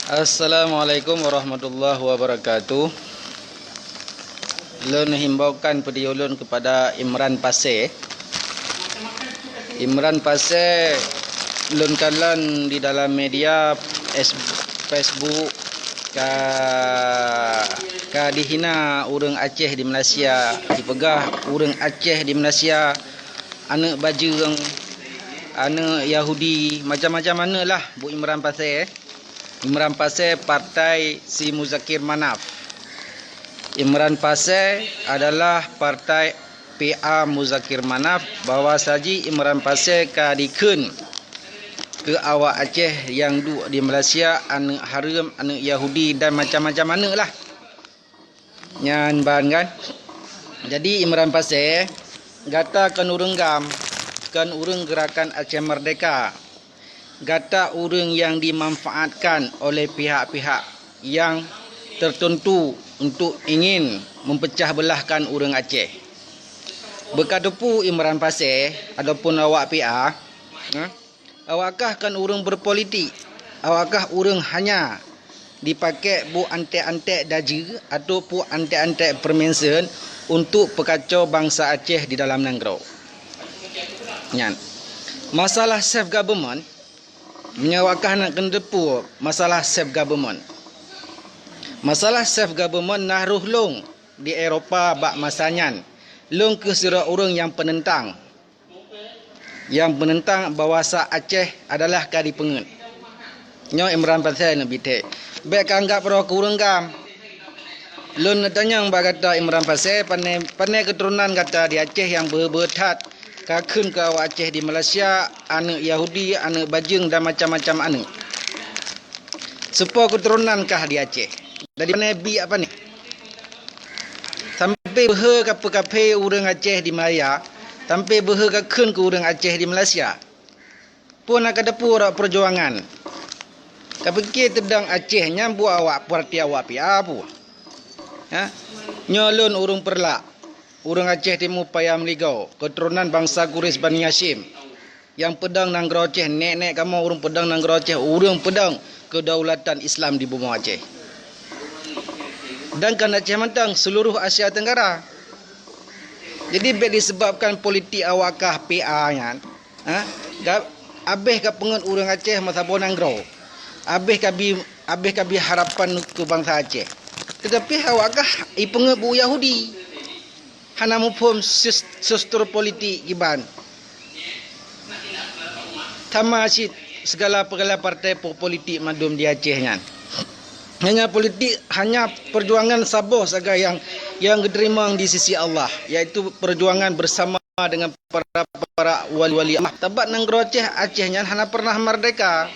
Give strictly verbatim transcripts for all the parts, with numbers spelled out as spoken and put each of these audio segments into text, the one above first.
Assalamualaikum warahmatullahi wabarakatuh. Lôn himbaukan video lôn kepada Imran Pasé. Imran Pasé, lôn kalon di dalam media es-, Facebook ka, ka dihina ureuëng Aceh di Malaysia, dipeugah ureuëng Aceh di Malaysia aneuëk bajeueng, aneuëk Yahudi, macam-macam aneuëk lah, Bu Imran Pasé. Imran Pasé partai si Muzakir Manaf. Imran Pasé adalah partai P A Muzakir Manaf, bahwa saji Imran Pasé ka dikheun keu awak Aceh nyang duek di Malaysia, aneuëk hareuem, aneuëk Yahudi dan macam-macam aneuëk lah. Nyan ban kan. Jadi Imran Pasé, gata kon ureuëng GAM, kon ureuëng Gerakan Aceh Merdeka. Gata ureuëng nyang dimanfaatkan oleh pihak-pihak nyang tertentu untuk ingin mempecah belahkan ureuëng Aceh. Beukateupeue Imran Pasé ataupun awak P A, ha? Awak kah kon ureuëng berpolitik, awak kah ureuëng hanya dipakai bu antek-antek dajeu atau bu antek-antek permensen untuk peukacau bansa Aceh di dalam nanggroe. Nyan. Masalah self government, meunyoe awak kah nak keuneuk teupeue masalah self government. Masalah self government na roh lôn di Eropa bak masa nyan. Lôn keuh sidroe ureuëng nyang penentang. Nyang penentang bahwasa Aceh adalah ka dipeungeuet. Nyoe Imran Pasé neubi thée. Bék ka anggab droe keu ureuëng GAM. Lôn neutanyong bak gata Imran Pasé, pané, pané keuturonan gata di Aceh nyang beuhe-beuhe that, ka kheun keu awak Aceh di Malaysia, aneuëk Yahudi, aneuëk bajeueng dan macam-macam aneuëk. Soe po keuturonan kah di Aceh? Dari pané, bi pané? Sampai beuhe kape-kape ureuëng Aceh di Malaya, sampai beuhe ka kheun keu ureuëng Aceh di Malaysia. Peue na kateupeue rot peujuangan. Kapike teudong Aceh nyan buet awak partai awak P A peue? Ha? Nyoe lôn ureuëng Peureulak, ureuëng Aceh Timu Paya Meuligoe, keuturonan bansa Quraisy Bani Hasyim. Nyang peudong nanggroe Aceh, nek-nek kamoe ureuëng peudong nanggroe Aceh, ureuëng peudong kedaulatan Islam di bumoe Aceh. Dan kon Aceh mantong, seluruh Asia Tenggara. Jadi bék disebabkan politik awak kah P A nyan, ha? Ka, abéh ka peungeuet ureuëng Aceh meusaboh nanggroe. Abéh kabi, abéh kabi harapan keu bansa Aceh. Tetapi awak kah ipeungeuet bu Yahudi. Hana muphom sus-, sustur politik kiban. Sama cit segala peugala partai po-, politik mandum di Aceh nyan. Hanya politik, hanya perjuangan saboh sagai nyang, nyang geuteurimong di sisi Allah, yaitu perjuangan bersama dengan para, para wali-wali Allah. Sabab nanggroe Aceh, Aceh nyan hana pernah merdeka.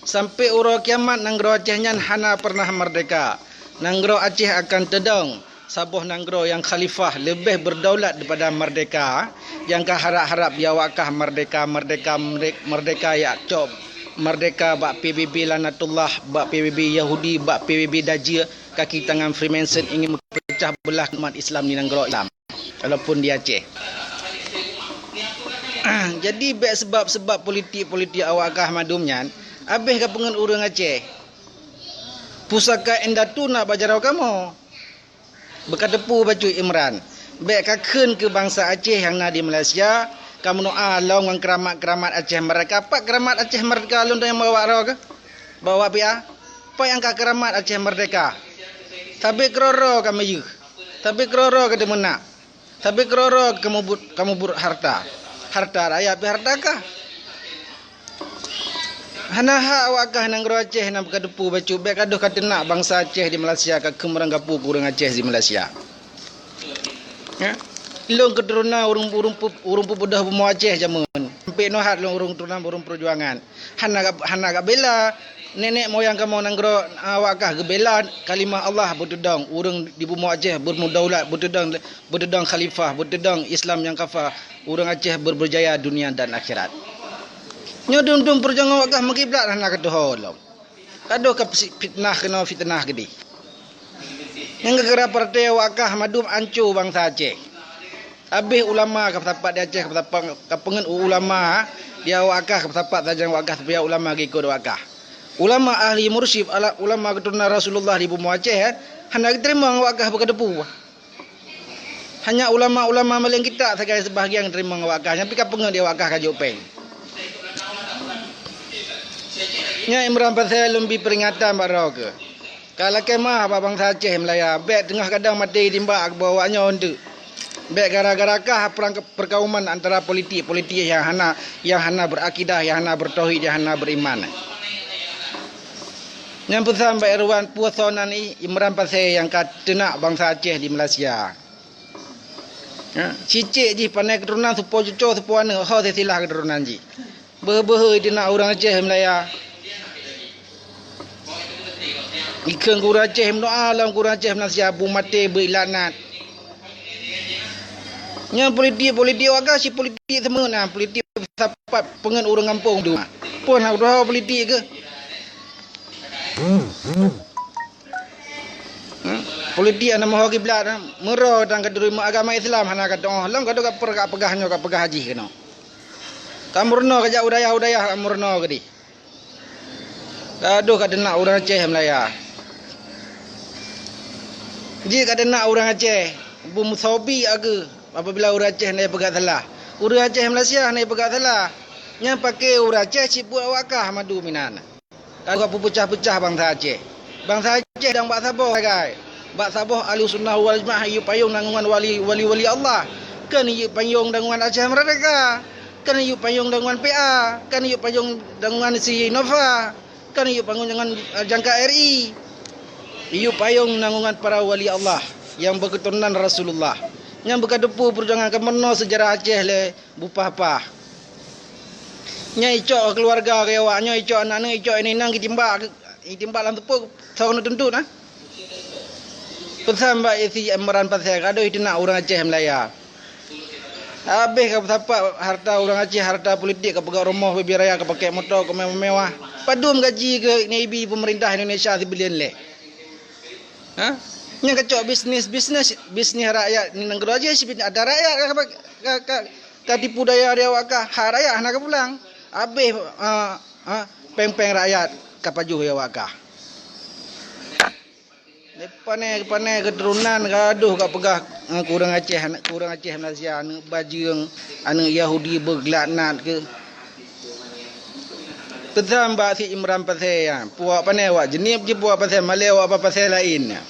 Sampai uroe kiamat nanggroe Aceh nyan hana pernah merdeka. Nanggroe Aceh akan teudong saboh nanggroe nyang khalifah leubeh beudaulat daripada merdeka, nyang ka harab-harab di awak kah merdeka, merdeka, merdeka, merdeka jak cok merdeka bak P B B laknatullah, bak P B B Yahudi, bak P B B dajeu kaki tangan Freemason ingin mempecah belah umat Islam di nanggroe Islam. Walaupun di Aceh. Jadi bék sebab-sebab politik-politik awak kah mandum nyan, abéh ka peungeuet ureuëng Aceh. Pusaka indatu na bak jaroe kamoe. Beukateupeue bacut Imran. Bék ka kheun keu bansa Aceh nyang na di Malaysia, ka meunoe lom ngon keuramat-keuramat Aceh Merdeka. Pat keuramat Aceh Merdeka lôn tanyong bak awak droe keuh? Bak awak P A? Pat nyang ka keuramat Aceh Merdeka? Sabe keudroe-droe ka meuyeuh. Sabe keudroe-droe ka teumeunak. Sabe keudroe-droe ka mubuet, ka mubuet harta. Harta rakyat pih harta kah? Hana hak awak kah nanggroe Aceh nyang beukateupeue bacut, bék ka deuh ka teunak bansa Aceh di Malaysia ka kheun meurangkapeue keu ureuëng Aceh di Malaysia. Ya? Lôn keuturonan ureuëng, ureuëng pu-, ureuëng peubeudoh bumoe Aceh jameun. Sampai nyoe that lôn ureuëng keuturonan ureuëng peujuangan. Hana ka, hana ka bela nenek moyang kamoe nanggroe awak kah geubela kalimah Allah beuteudong ureuëng di bumoe Aceh beumudaulat beuteudong, beuteudong khalifah beuteudong Islam nyang kafah ureuëng Aceh ber-, berjaya dunia dan akhirat. Nyoe dum-dum peujuangan awak kah meukiblat hana kateuho lom. Ka deuh ka peusi-, fitnah keunoe fitnah keudeh. Nyang gara-gara partai awak kah mandum anco bansa Aceh. Abéh ulama ka peusapat di Aceh, ka peusapat, ka peungeuet ulama di awak kah, ka peusapat sajan awak kah, supaya ulama geuikot awak kah. Ulama ahli mursyid, ala-, ulama keuturonan Rasulullah di bumoe Aceh, eh, hana geuteurimong awak kah beuka teupeu. Hanya ulama-ulama maleng kitab sagai seubahgian geuteurimong awak kah, nyan pih ka peungeut di awak kah ka jok péng. Nyan Imran Pasé lôn bi peuringatan bak droe keuh. Ka lakée meu'ah bak bansa Aceh Meulaya, bék teungoh kadang maté timbak keu awak nyoe eunteuk. Bék gara-gara kah perang-, perkauman antara politik-politik nyang hana, nyang hana beurakidah, nyang hana beutauhid, nyang hana beriman. Nyang peusan bak Irwan, peue soe nan i-, Imran Pasé nyang ka teunak bansa Aceh di Malaysia. Ha, cicék jih pané keuturonan supo cuco, supo aneuk, ho silsilah keuturonan jih. Beuhe-beuhe teunak ureuëng Aceh Meulaya. Ikheun keu ureuëng Aceh meudoa lom keu ureuëng Aceh Malaysia beumaté beuilaknat. Nyan politik-politik awak kah cit politik seumeunan, politik sapat peungeut ureuëng gampông tu. Pun hak udah politik keuh. Hmm? Politik hana meuho kiblat, ha? Meurok dan ka teurimong agama Islam hana ka tu'oh. Lom ka dok ka per-, ka peugah nyoe, ka peugah jih keunoe. Ka meurunoe ka jak u dayah-u dayah ka meurunoe keudeh. Ka deuh ka teunak ureuëng Aceh Meulaya. Jih ka teunak ureuëng Aceh, beumeusobi ageu apabila ureuëng Aceh hana peugah salah. Ureuëng Aceh Malaysia hana peugah salah. Nyang paké ureuëng Aceh cit buet awak kah madu minan. Ka geupeupeucah-peucah bansa Aceh. Bansa Aceh dang bak saboh sagai. Bak saboh Ahlussunnah wal Jamaah yue payong dan ngon wali, wali-wali Allah. Kon yue payong dan ngon Aceh Merdeka. Kon yue payong dan ngon P A. Kon yue payong dan ngon si Nova. Kon yue payong dan ngon, eh, jangka R I. Yue payong dan ngon para wali Allah nyang beukeuturonan Rasulullah. Nyang beuka teupeu peujuangan ka meurunoe seujarah Aceh lé bupah-pah. Nyoe icok keuluwarga keu awak, nyoe icok aneuk-aneuk, icok inong gitimbak, gitimbak lam teupeu, soe keuneuk tuntut, nah. Peusan bak isi Imran Pasé, ka deuh teunak ureuëng Aceh Meulaya. Habéh ka peusapat harta ureuëng Aceh, harta politik, ka peugah rumoh bubé raya, ka pakai moto, ka mewah-mewah. Padum gaji keu naibi peumeurintah Indonesia sibuleuen lé? Ha? Nyang ka cok bisnis, bisnis, bisnis rakyat nanggroe jih, sibit ada rakyat ka, ka, ka, ka tipu daya di awak kah, hak rakyat hana ka pulang. Habéh, ah, ah, péng-péng rakyat ka pajoh di awak kah. Pané-pané keuturonan ka deuh ka peugah, eh, keu ureuëng Aceh, keu ureuëng Aceh Malaysia, aneuk bajeueng, aneuk Yahudi beuglaknat keuh. Peusan bak si Imran Pasé nyan, puak pané awak Jeunieb jih puak Pasé, malée awak bak Pasé laén nyan.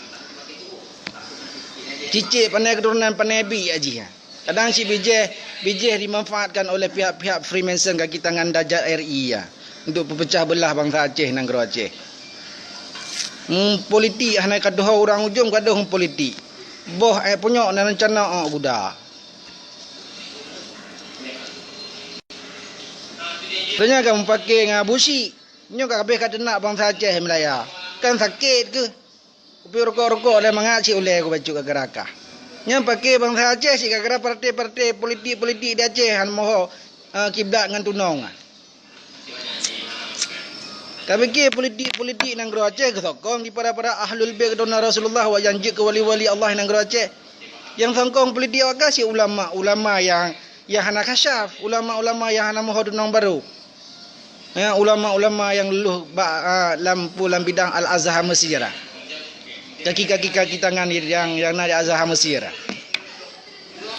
Cicék pané keuturonan pané biek jih nyan. Kadang cit bijéh, bijéh dimanfaatkan oleh pihak-pihak Freemason kaki tangan dajjal R I ya, untuk peupeucah beulah bansa Aceh nanggroe Aceh. Hmm, politik hana ka deuh urang ujong ka deuh politik. Boh, eh, punyok na reuncana ôk guda. Tanya ka meupaké ngon Abusyik. Nyoe ka habéh ka teunak bansa Aceh Meulaya. Kan sakét keuh. Kupi rukok-rukok lé mangat cit ulée kubacut ka geurakah. Nyang paké bansa Aceh cit ka geura partai-partai politik-politik di Aceh han moho, eh, kiblat ngon tunong. Ka pike politik-politik nanggroe Aceh geusokong di para-para ahlul bait keturunan Rasulullah awak nyang jeuet keu wali-wali Allah nanggroe Aceh. Nyang sokong politik awak kah cit ulama-ulama nyang, nyang hana kasyaf, ulama-ulama nyang hana moho tunong barô. Ya, ulama-ulama nyang lulus bak, ah, lam, pu-, lam bidang Al-Azhar Mesir. Kaki-kaki, kaki tangan nyang, nyang na di Azhar Mesir.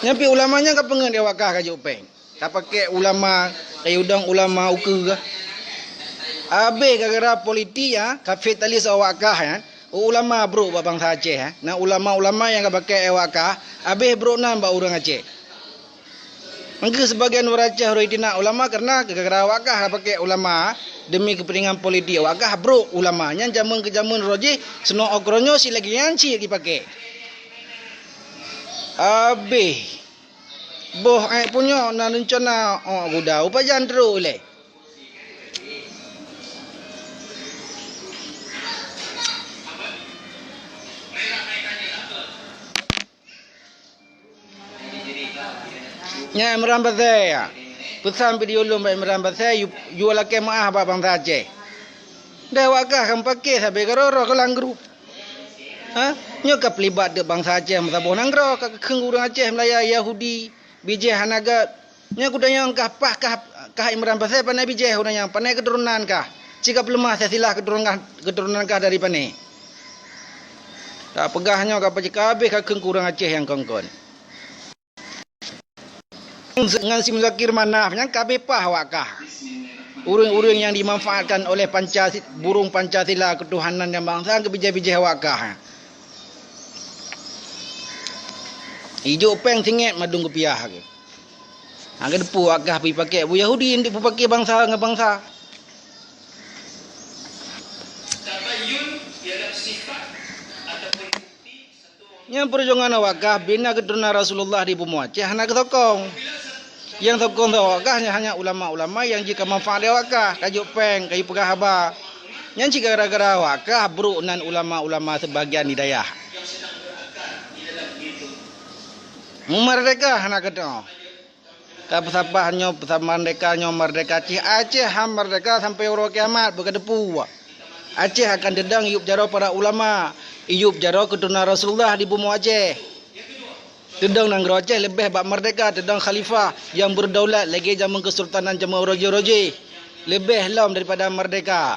Nyan pih ulama nyan ka peungeut di awak kah ka jok péng. Ka pakai ulama, kayudong ulama ukeue. Habéh gara-gara politik, ya, kapitalis awak kah, ya. Ulama brok bak bansa Aceh, ya. Na ulama-ulama nyang ka pakai awak kah, habéh brok nan bak ureuëng Aceh. Mungkin sebagian ureuëng Aceh roh itina ulama karena gara-gara awak kah pakai ulama demi kepentingan politik. Awak kah brok ulama. Nyan jameun keu jameun roh jih, seunoe ukeue nyoe cit lagée nyan cit dipakai. Habéh. Boh ék punyok na reuncana ôk guda upajan trok ilée. Nyan Imran Pasé, ya. Peusan video lôn bak Imran Pasé, yu-, yue lakée meu'ah bak bansa Aceh. Dai awak kah ka meupaké sabe keudroe-droe keu lam grup. Ha? Nyoe ka peulibat deuk bansa Aceh meusaboh nanggroe, ka keu ureuëng Aceh, Meulaya, Yahudi, bijéh hana gét. Nyoe kuda nyang kah pah kah, kah Imran Pasé pané bijéh ureuëng nyang pané keuturonan kah. Cit ka peuleumah silsilah keuturonan, keuturonan kah dari pané. Tapeugah nyoe ka peucit ka habéh ka kheun keu ureuëng Aceh nyang kon-kon. Ngon si Muzakir Manaf nyan ka habéh paih awak kah. Ureuëng-ureuëng nyang dimanfaatkan oleh Pancasi-, burung Pancasila keutuhanan nyang bansa geubijéh-bijéh awak kah. Ijok péng singét mandum geupiah. Hana geuteupeue awak kah peupaké bu Yahudi untuk peupaké bansa ngon bansa. Nyan peujuangan awak kah bina keuturonan Rasulullah di bumoe Aceh hana geusokong. Nyang sokong awak kah nyan hanya ulama-ulama nyang jih ka manfaat lé awak kah, ka jok péng, ka jipeugah haba. Nyan cit gara-gara awak kah brok nan ulama-ulama seubagian di dayah. Meumerdeka hana keudroe. Ka peusapat nyoe, peusapat merdeka nyoe, merdeka Aceh, Aceh han merdeka sampoe uroe kiamat, beuka teupeue. Aceh akan teudong yup jaroe para ulama, yup jaroe keuturonan Rasulullah di bumoe Aceh. Teudong nanggroe Aceh leubeh bak merdeka, teudong khalifah nyang beudaulat lagée jameun keusultanan jameun roje-roje. Leubeh lom daripada merdeka.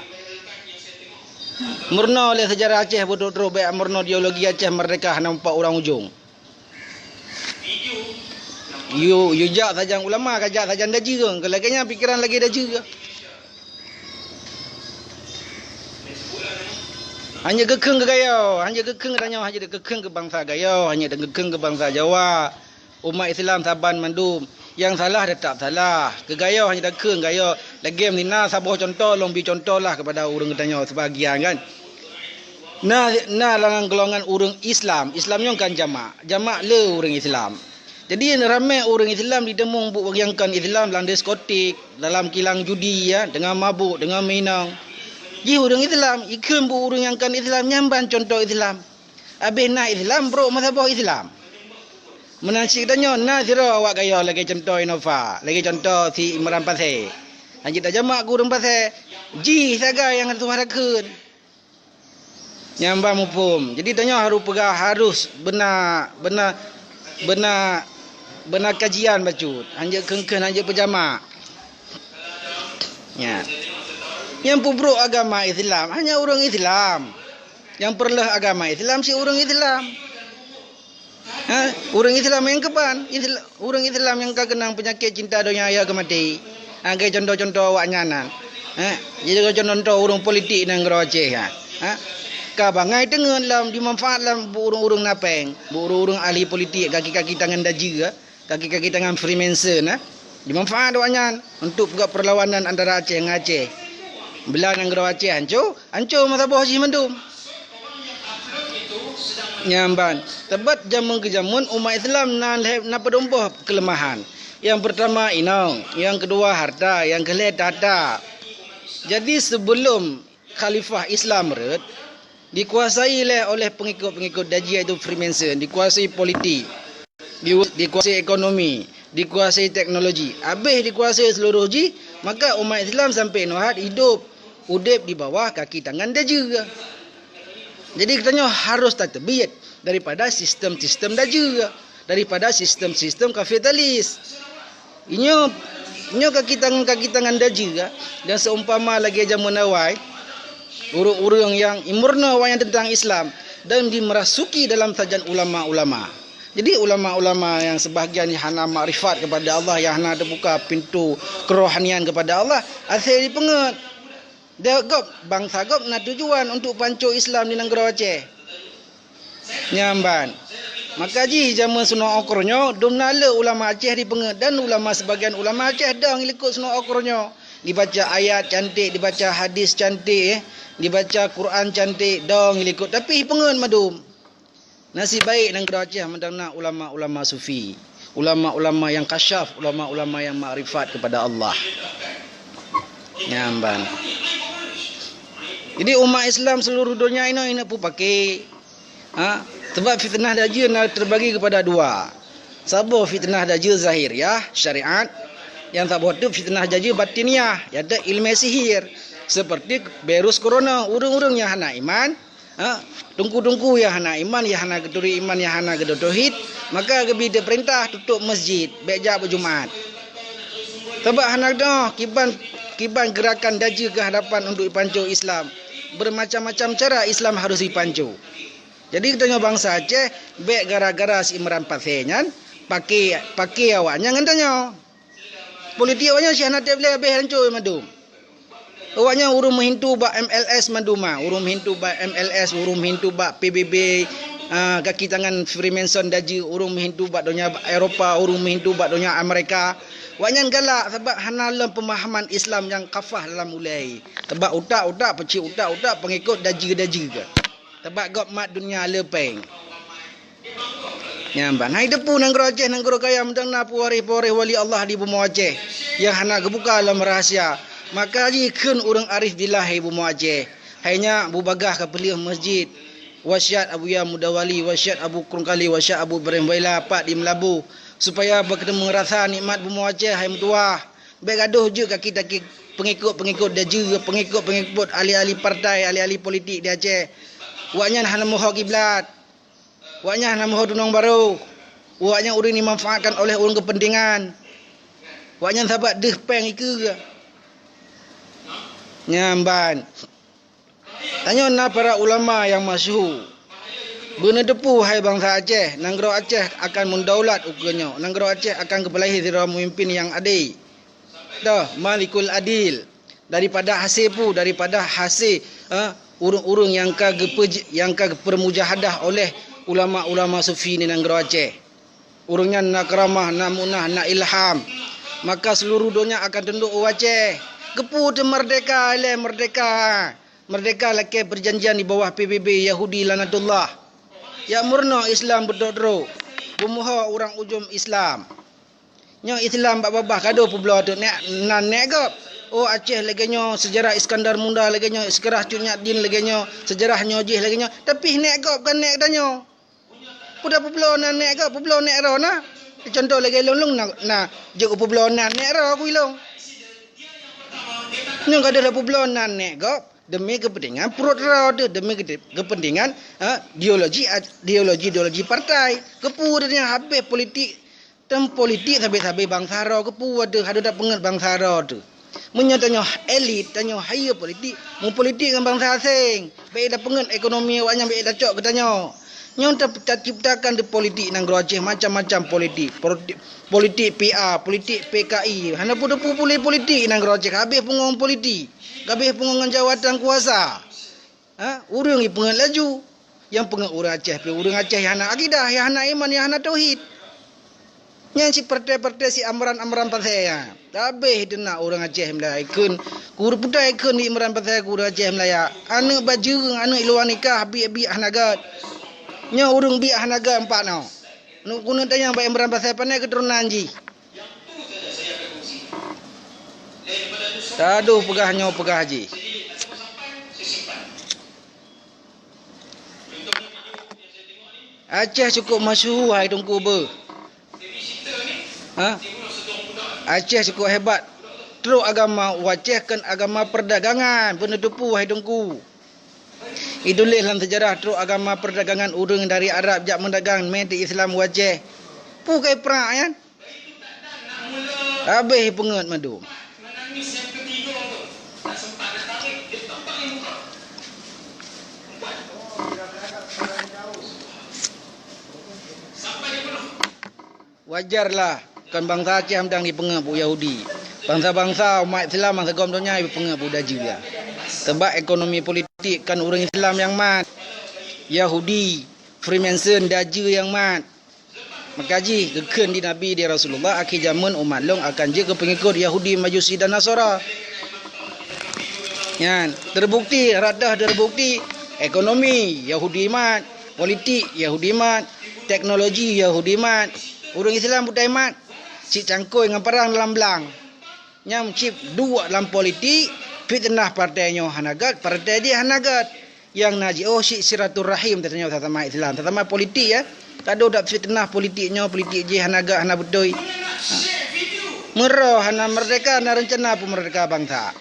Meurunoe lé seujarah Aceh beutôi-beutôi, bék meurunoe ideologi Aceh merdeka hana meupat urang ujong. Yue, yue jak sajan ulama, ka jak sajan dajeueng. Keu lagée nyan pikeran lagée dajeueng. Hana geukheun keu gayoe, hana geukheun keu tanyoe, hana geukheun keu bansa gayoe, hana geukheun keu bansa Jawa. Umat Islam saban mandum. Nyang salah teutap salah. Keu gayoe hana takheun gayoe. Lagée meunan saboh cuntoh, lôn bi cuntoh lah keupada ureuëng geutanyoe seubagian kan. Na, na lam golongan ureuëng Islam, Islam nyoe kan jamak, jamak le ureuëng Islam. Jadi ramé ureuëng Islam jiteumeung buet nyang kon Islam lam diskotik, dalam kilang judi ya, teungoh mabök, teungoh meuinong. Jih ureuëng Islam, ikheun buet ureuëng nyang kon Islam nyan ban cuntoh Islam. Abéh na Islam brok meusaboh Islam. Meunan cit geutanyoe na sidroe awak gayoe lagée cuntoh Innova, lagée cuntoh si Imran Pasé. Hana jeuet tajamak keu ureuëng Pasé, jih sagai nyang tuha takheun. Nyang ban muphom. Jadi tanyoe harôh peugah harôh beuna, beuna, beuna, beuna kajian bacut. Hana jeuet kheun-kheun, hana jeuet peujamak. Ya. Nyang peubrok agama Islam hanya ureuëng Islam. Nyang peureuleueh agama Islam si ureuëng Islam. Ha? Ureuëng Islam nyang keuban, Isla-, ureuëng Islam nyang ka keunong peunyakét cinta donya ya keu maté. Ha, lagée cuntoh-cuntoh awak nyan nan. Ha? Jadi contoh-contoh ureuëng politik nanggroe Aceh ha. Ha? Ka bangai teungeut lam dimanfaat lam bu ureuëng-ureuëng na péng, bu ureuëng-ureuëng ahli politik kaki-kaki tangan dajeueng ha. Kaki-kaki tangan Freemason, eh, dimanfaat awak nyan untuk peugah perlawanan antara Aceh ngon Aceh. Bila nanggroe Aceh hanco, hanco meusaboh jih mandum. Nyan ban, tebat jameun keu jameun umat Islam na lhée, na padum boh keuleumahan. Nyang peurtama inong, nyang keudua harta, nyang keulhée tahta. Jadi seubeulom khalifah Islam rhot, dikuasai lé oleh pengikut-pengikut dajih yaitu Freemason, dikuasai politik, di-, dikuasai ekonomi, dikuasai teknologi, habéh dikuasai seluruh jih, maka umat Islam sampai nyoe hat hidup, udeb di bawah kaki tangan dajih. Jadi geutanyoe harôh tateubiet daripada sistem-sistem dajih, daripada sistem-sistem kapitalis. Inyoe, nyoe kaki tangan, kaki tangan dajih, dan seumpama lagée jameun awai, ureuëng-ureuëng nyang imeurunoe awaknyan teuntang Islam dan dimeurasuki dalam sajan ulama-ulama. Jadi ulama-ulama nyang seubahagian nyang hana makrifat keupada Allah, nyang hana teubuka pintoe keurohanian keupada Allah, asai jipeungeut. Deuh gob, bansa gob na tujuan untuk panco Islam di nanggroe Aceh. Nyan ban. Maka jih jameun seunoe ukeue nyoe dum na le ulama Aceh dipeungeut dan ulama, seubagian ulama Aceh dong likot seunoe ukeue nyoe. Dibaca ayat cantik, dibaca hadis cantik, eh, dibaca Quran cantik, dong likot, tapi peungeut mandum. Nasib baik nanggroe Aceh mantong na ulama-ulama sufi, ulama-ulama nyang kasyaf, ulama-ulama nyang makrifat keupada Allah. Nyan ban. Jadi umat Islam seluruh donya inoe, inoe peupaké. Ha? Sebab fitnah dajih na terbagi kepada dua. Saboh fitnah dajih zahiriah, syariat. Nyang saboh tu fitnah dajih batiniah, yaitu ilmu sihir. Seperti virus corona, ureuëng-ureuëng nyang hana iman, ha? Teungku-teungku nyang hana iman, nyang hana geuturi iman, nyang hana geuturi tauhid, maka geubi teupeurintah tutup masjid, bék jak beujumat. Sabab hana deuh kiban Kiban geurakan dajeu keuhadapan untuk ipanco Islam. Bermacam-macam cara Islam harus ipanco. Jadi geutanyoe bansa Aceh, bék gara-gara si Imran Pasé nyan, paké, paké awaknyan ngon tanyoe. Politik awaknyan si hana teubleh habéh hancô mandum. Awaknyan ureuëng meuhintu bak M L S mandum, ah. Ureuëng meuhintu bak M L S, ureuëng meuhintu bak P B B, ah, kaki tangan Freemason dajeu, ureuëng meuhintu bak donya Eropa, ureuëng meuhintu bak donya Amerika. Awaknyan galak sabab hana lom pemahaman Islam nyang kafah dalam ulée. Sabab utak-utak, peucit utak-utak pengikut dajeu-dajeu. Sabab gob mat dunia le péng. Nyan ban. Hai teupeu nanggroe Aceh, nanggroe kaya meudang na pewaréh-pewaréh wali Allah di bumoe Aceh nyang hana geubuka lom rahsia. Maka jikheun ureuëng arif billah hai bumoe Aceh. Hai nyak bubagaih ka peuleueh masjid. Wasiat Abuya Muda Wali, wasiat Abu Krungkali, wasiat Abu Ibrahim Waila pat di Meulaboh, supaya beukeuteumeung rasa nikmat bumoe Aceh hai meutuwah. Bék gadôh jeuet kaki-taki pengikut-pengikut dajeu, pengikut-pengikut ahli-ahli partai, ahli-ahli politik di Aceh. Awaknyan hana meuho kiblat. Awaknyan hana meuho tunong barô. Awaknyan ureuëng dimanfaatkan oleh ureuëng keupeuntengan. Awaknyan sabab deuh péng ikeue. Nyan ban. Tanyoe na para ulama nyang masyhur. Beuneuteupeu hai bansa Aceh, nanggroe Aceh akan meudaulat ukeue nyoe. Nanggroe Aceh akan geupeulahé sidroe peumimpin nyang adé. Toh, Malikul Adil. Daripada hasé peue? Daripada hasé, eh, ureuëng-ureuëng nyang ka geupeuj-, nyang ka geupeurmujahadah oleh ulama-ulama sufi di nanggroe Aceh. Ureuëng nyan na keuramah, na mu'unah, na ilham. Maka seuluruh donya akan tundok u Aceh. Keupeue teuh merdeka, ilée merdeka. Merdeka lakée peujanjian di bawah P B B Yahudi laknatullah. Jak meurunoe Islam beutôi-tôi. Beumeuho urang ujom Islam. Nyoe Islam bak babah ka deuh peubloe teuk nèk, nan nèk gob. Oh, Aceh lagée nyoe, seujarah Iskandar Muda lagée nyoe, seujarah Cut Nyak Dien lagée nyoe, seujarah nyoe jih lagée nyoe. Tapi nèk gob kan nèk geutanyoe. Peue tapeubloe nan nèk gob, peubloe nèk droe na. Contoh lagée lôn, lôn na, na jeuet kupeubloe nan nèk droe ku ilôn. Nyoe ka deuh tapeubloe nan nèk gob demi keupeuntengan pruet droe teuh, demi keu-, keupeuntengan, ha, ideologi, ideologi, ideologi partai. Keupeue teuh nyan habéh politik. Tem politik sabe-sabe bansa droe keupeue teuh, adoe tapeungeut bansa droe teuh. Meunyoe tanyoe elit, tanyoe hayeue politik, meupolitik ngon bansa aseng, bék tapeungeut ekonomi awaknyan bék tacok geutanyoe. Nyoe ta-, taciptakan di politik nanggroe Aceh macam-macam politik. Politik, politik P A, politik P K I. Hana peue-peue politik nanggroe Aceh, habéh pungo ngon politik, habéh pungo ngon jawatan kuasa. Ha? Ureuëng jipeungeut laju. Nyang peungeut ureuëng Aceh pih ureuëng Aceh nyang hana akidah, nyang hana iman, nyang hana tauhid. Nyan si partai-partai si Imran-Imran Pasé nyan. Habéh teunak ureuëng Aceh Meulaya ikheun. Keu ureuëng putai ikheun di Imran Pasé keu ureuëng Aceh Meulaya. Aneuëk bajeueng, aneuëk luwa nikah, biek-biek hana gét. Nyoe ureuëng biek hana gét empat nyoe. Keuneuk tanyong bak Imran Pasé, pané keuturonan jih. Taduh peugah nyoe peugah jih. Aceh cukup masyhur hai Teungku beuh. Ha? Aceh cukup hebat. Trok agama u Aceh kon agama perdagangan, beuneuteupeu hai Teungku. Ituléh lam seujarah trok agama perdagangan ureuëng dari Arab jak meudagang mé teuk Islam u Aceh. Peue kai prak nyan? Habéh peungeut mandum. Wajarlah kon bansa Aceh mantong jipeungeut bu Yahudi. Bansa-bansa umat Islam bansa gom donya jipeungeut bu dajeu. Sebab ekonomi politik kon ureuëng Islam nyang mat. Yahudi, Freemason, dajeu nyang mat. Maka jih geukheun di Nabi di Rasulullah, akhé jamén umat lôn akan jeuet keu peungikot Yahudi, Majusi dan Nasara. Nyan, terbukti, rata terbukti, ekonomi Yahudi mat, politik Yahudi mat, teknologi Yahudi mat, ureuëng Islam butai mat, cit cangkôi ngon parang dalam blang. Nyang cit duek lam politik, fitnah partai nyoe hana gét, partai jih hana gét. Nyang na jiôh cit silaturahim tanyoe sasama Islam, sasama politik ya. Taduek dak fitnah politik nyoe, politik jih hana gét, hana beutôi. Meurôh hana merdeka, na reuncana peumerdeka bansa.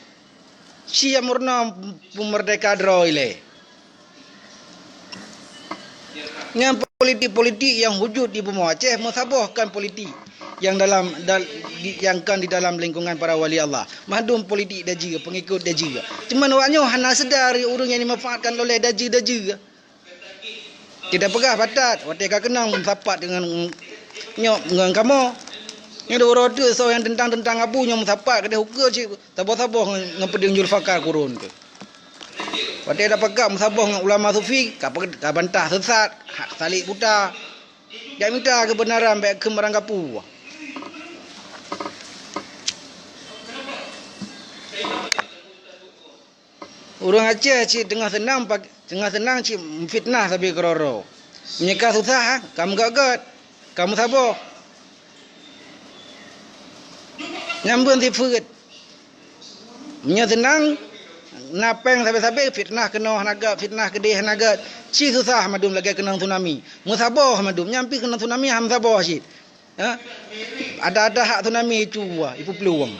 Siap meurunoe peumerdeka droe ilée. Nyan Politik-politik nyang wujud di bumoe Aceh meusaboh kon politik nyang dalam dal, di, nyang kon di dalam lingkungan para wali Allah. Mandum politik dajeue, pengikut dajeue. Cuman awak nyoe hana seudar ureuëng nyang dimanfaatkan oleh dajeue-dajeue. Kita peugah patat, watée ka keunong meusapat deungon nyoe ngon kamoe. Nyoe dua uroe teuk soe nyang teuntang-teuntang Abu nyoe meusapat keudeh ukeue cit saboh-saboh ngon, ngon peudeueng Julfakar Kurun tu. Watée tapakat meusaboh ngon ulama sufi, ka pe-, ka bantah sesat, hak salek buta. Jak mita keubeunaran bék kheun barangkapeue. Ureuëng Aceh cit teungoh seunang pak-, teungoh seunang cit meufitnah sabe keudroe-droe. Meunyoe ka susah, ka meugét-gét, ka meusaboh. Nyang beuet sifeuet. Meunyoe seunang, na péng sabe-sabe, fitnah keunoe hana gét, fitnah keudeh hana gét. Ci susah mandum lagée keunong tsunami. Meusaboh mandum, nyan pih keunong tsunami han meusaboh cit. Ha? Ada-ada hak tsunami icu, ipeuplueng.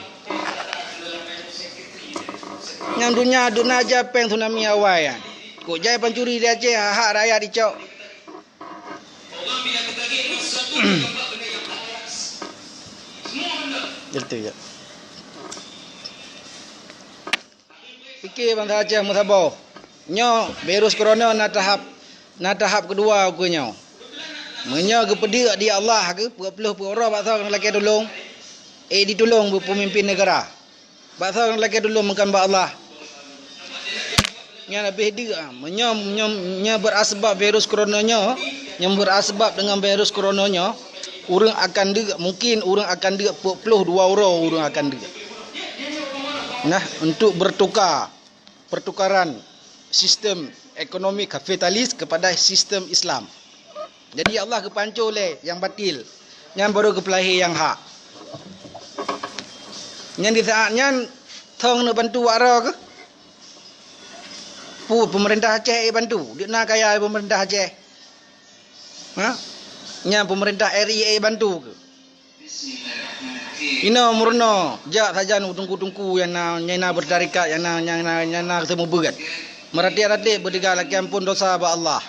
Nyang donya, donya jai péng tsunami awai nyan. Kok jai pancuri di Aceh, hak-hak rakyat icok. Betul, ya. Pike bansa Aceh meusaboh. Nyoe virus corona na tahap, na tahap keudua ukeue nyoe. Meunyoe geupeudeuk di Allah keu peuet ploh peuet uroe bak soe nyang lakée tulông, eh, ditulông bak peumimpin neugara. Bak soe nyang lakée tulông meukon bak Allah. Nyan habéh deuk, ah. Meunyoe, meunyoe, nyoe beurasbab virus corona nyoe, nyang beurasbab deungon virus corona nyoe, ureuëng akan deuk, mungkin ureuëng akan deuk peuet ploh dua uroe ureuëng akan deuk. Nah, untuk bertukar, pertukaran sistem ekonomi kapitalis kepada sistem Islam. Jadi Allah geupanco lé nyang batil, nyan baru geupeulahé nyang hak. Nyan di saat nyan thong neubantu wak droe keuh? Pu-, peumeurintah Aceh ék bantu? Deuek na kaya peumeurintah Aceh? Ha? Nyan peumeurintah R I ék bantu keuh? Inoe meurunoe, jak sajan u teungku-teungku nyang na, nyang na beutarekat, nyang na, nyang na, nyang na seumeubeuet. Meuratéb-ratéb beudeuga lakée amphon dosa bak Allah.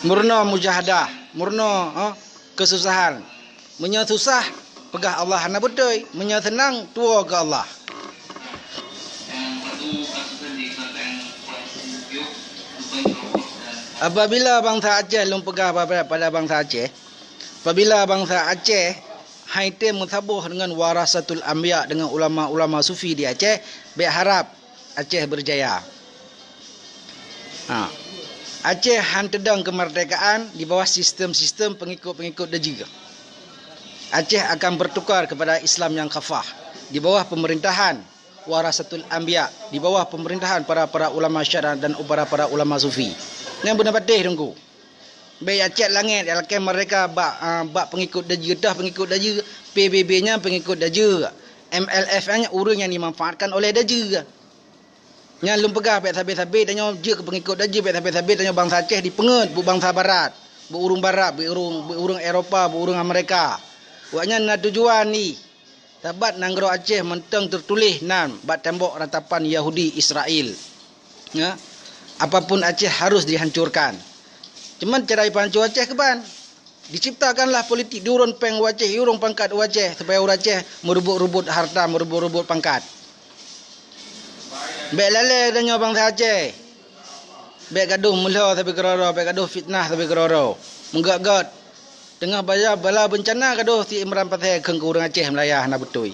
Meurunoe mujahadah, meurunoe, eh, keususahan. Meunyoe susah, peugah Allah hana beutôi. Meunyoe seunang, tuwoe keu Allah. Apabila bansa Aceh, lôn peugah pada, pada bansa Aceh, apabila bansa Aceh hai tem meusaboh deungon warasatul anbiya, deungon ulama-ulama sufi di Aceh, bék harab Aceh beurjaya. Ha. Aceh han teudong keumeurdekaan di bawah sistem-sistem pengikut-pengikut dajih. Aceh akan bertukar kepada Islam nyang khafah di bawah pemerintahan warasatul anbiya, di bawah pemerintahan para-para ulama syara dan para-para ulama sufi. Nyan beuna patéh, Teungku. Bék Aceh langét, lakée merdeka bak, ah, bak pengikut dajih, teuh pengikut dajih, P B B nyan pengikut dajih, M L F nyan ureuëng nyang dimanfaatkan oleh dajih. Nyan lôn peugah bék sabe-sabe tanyoe jeuet keu pengikut dajih, bék sabe-sabe tanyoe bansa Aceh dipeungeut bu bansa barat, bu ureuëng barat, bu ureuëng, bu ureuëng Eropa, bu ureuëng Amerika. Awaknyan na tujuan jih. Sabat nanggroe Aceh mantong teutuléh nan bak tembok ratapan Yahudi Israel. Ya, apapun Aceh harus dihancurkan. Cuman cara jipancô Aceh keuban. Diciptakanlah politik diurôn péng u Aceh, diurôn pangkat u Aceh, supaya ureuëng Aceh meureubot-reubot harta, meureubot-reubot pangkat. Bék lalée tanyoe bansa Aceh. Bék gadôh meulhô sabe keudroe-droe, bék gadôh fitnah sabe keudroe-droe. Meugét-gét. Teungoh bala, bala beuncana gadôh si Imran Pasé kheun keu ureuëng Aceh meuraya hana beutôi.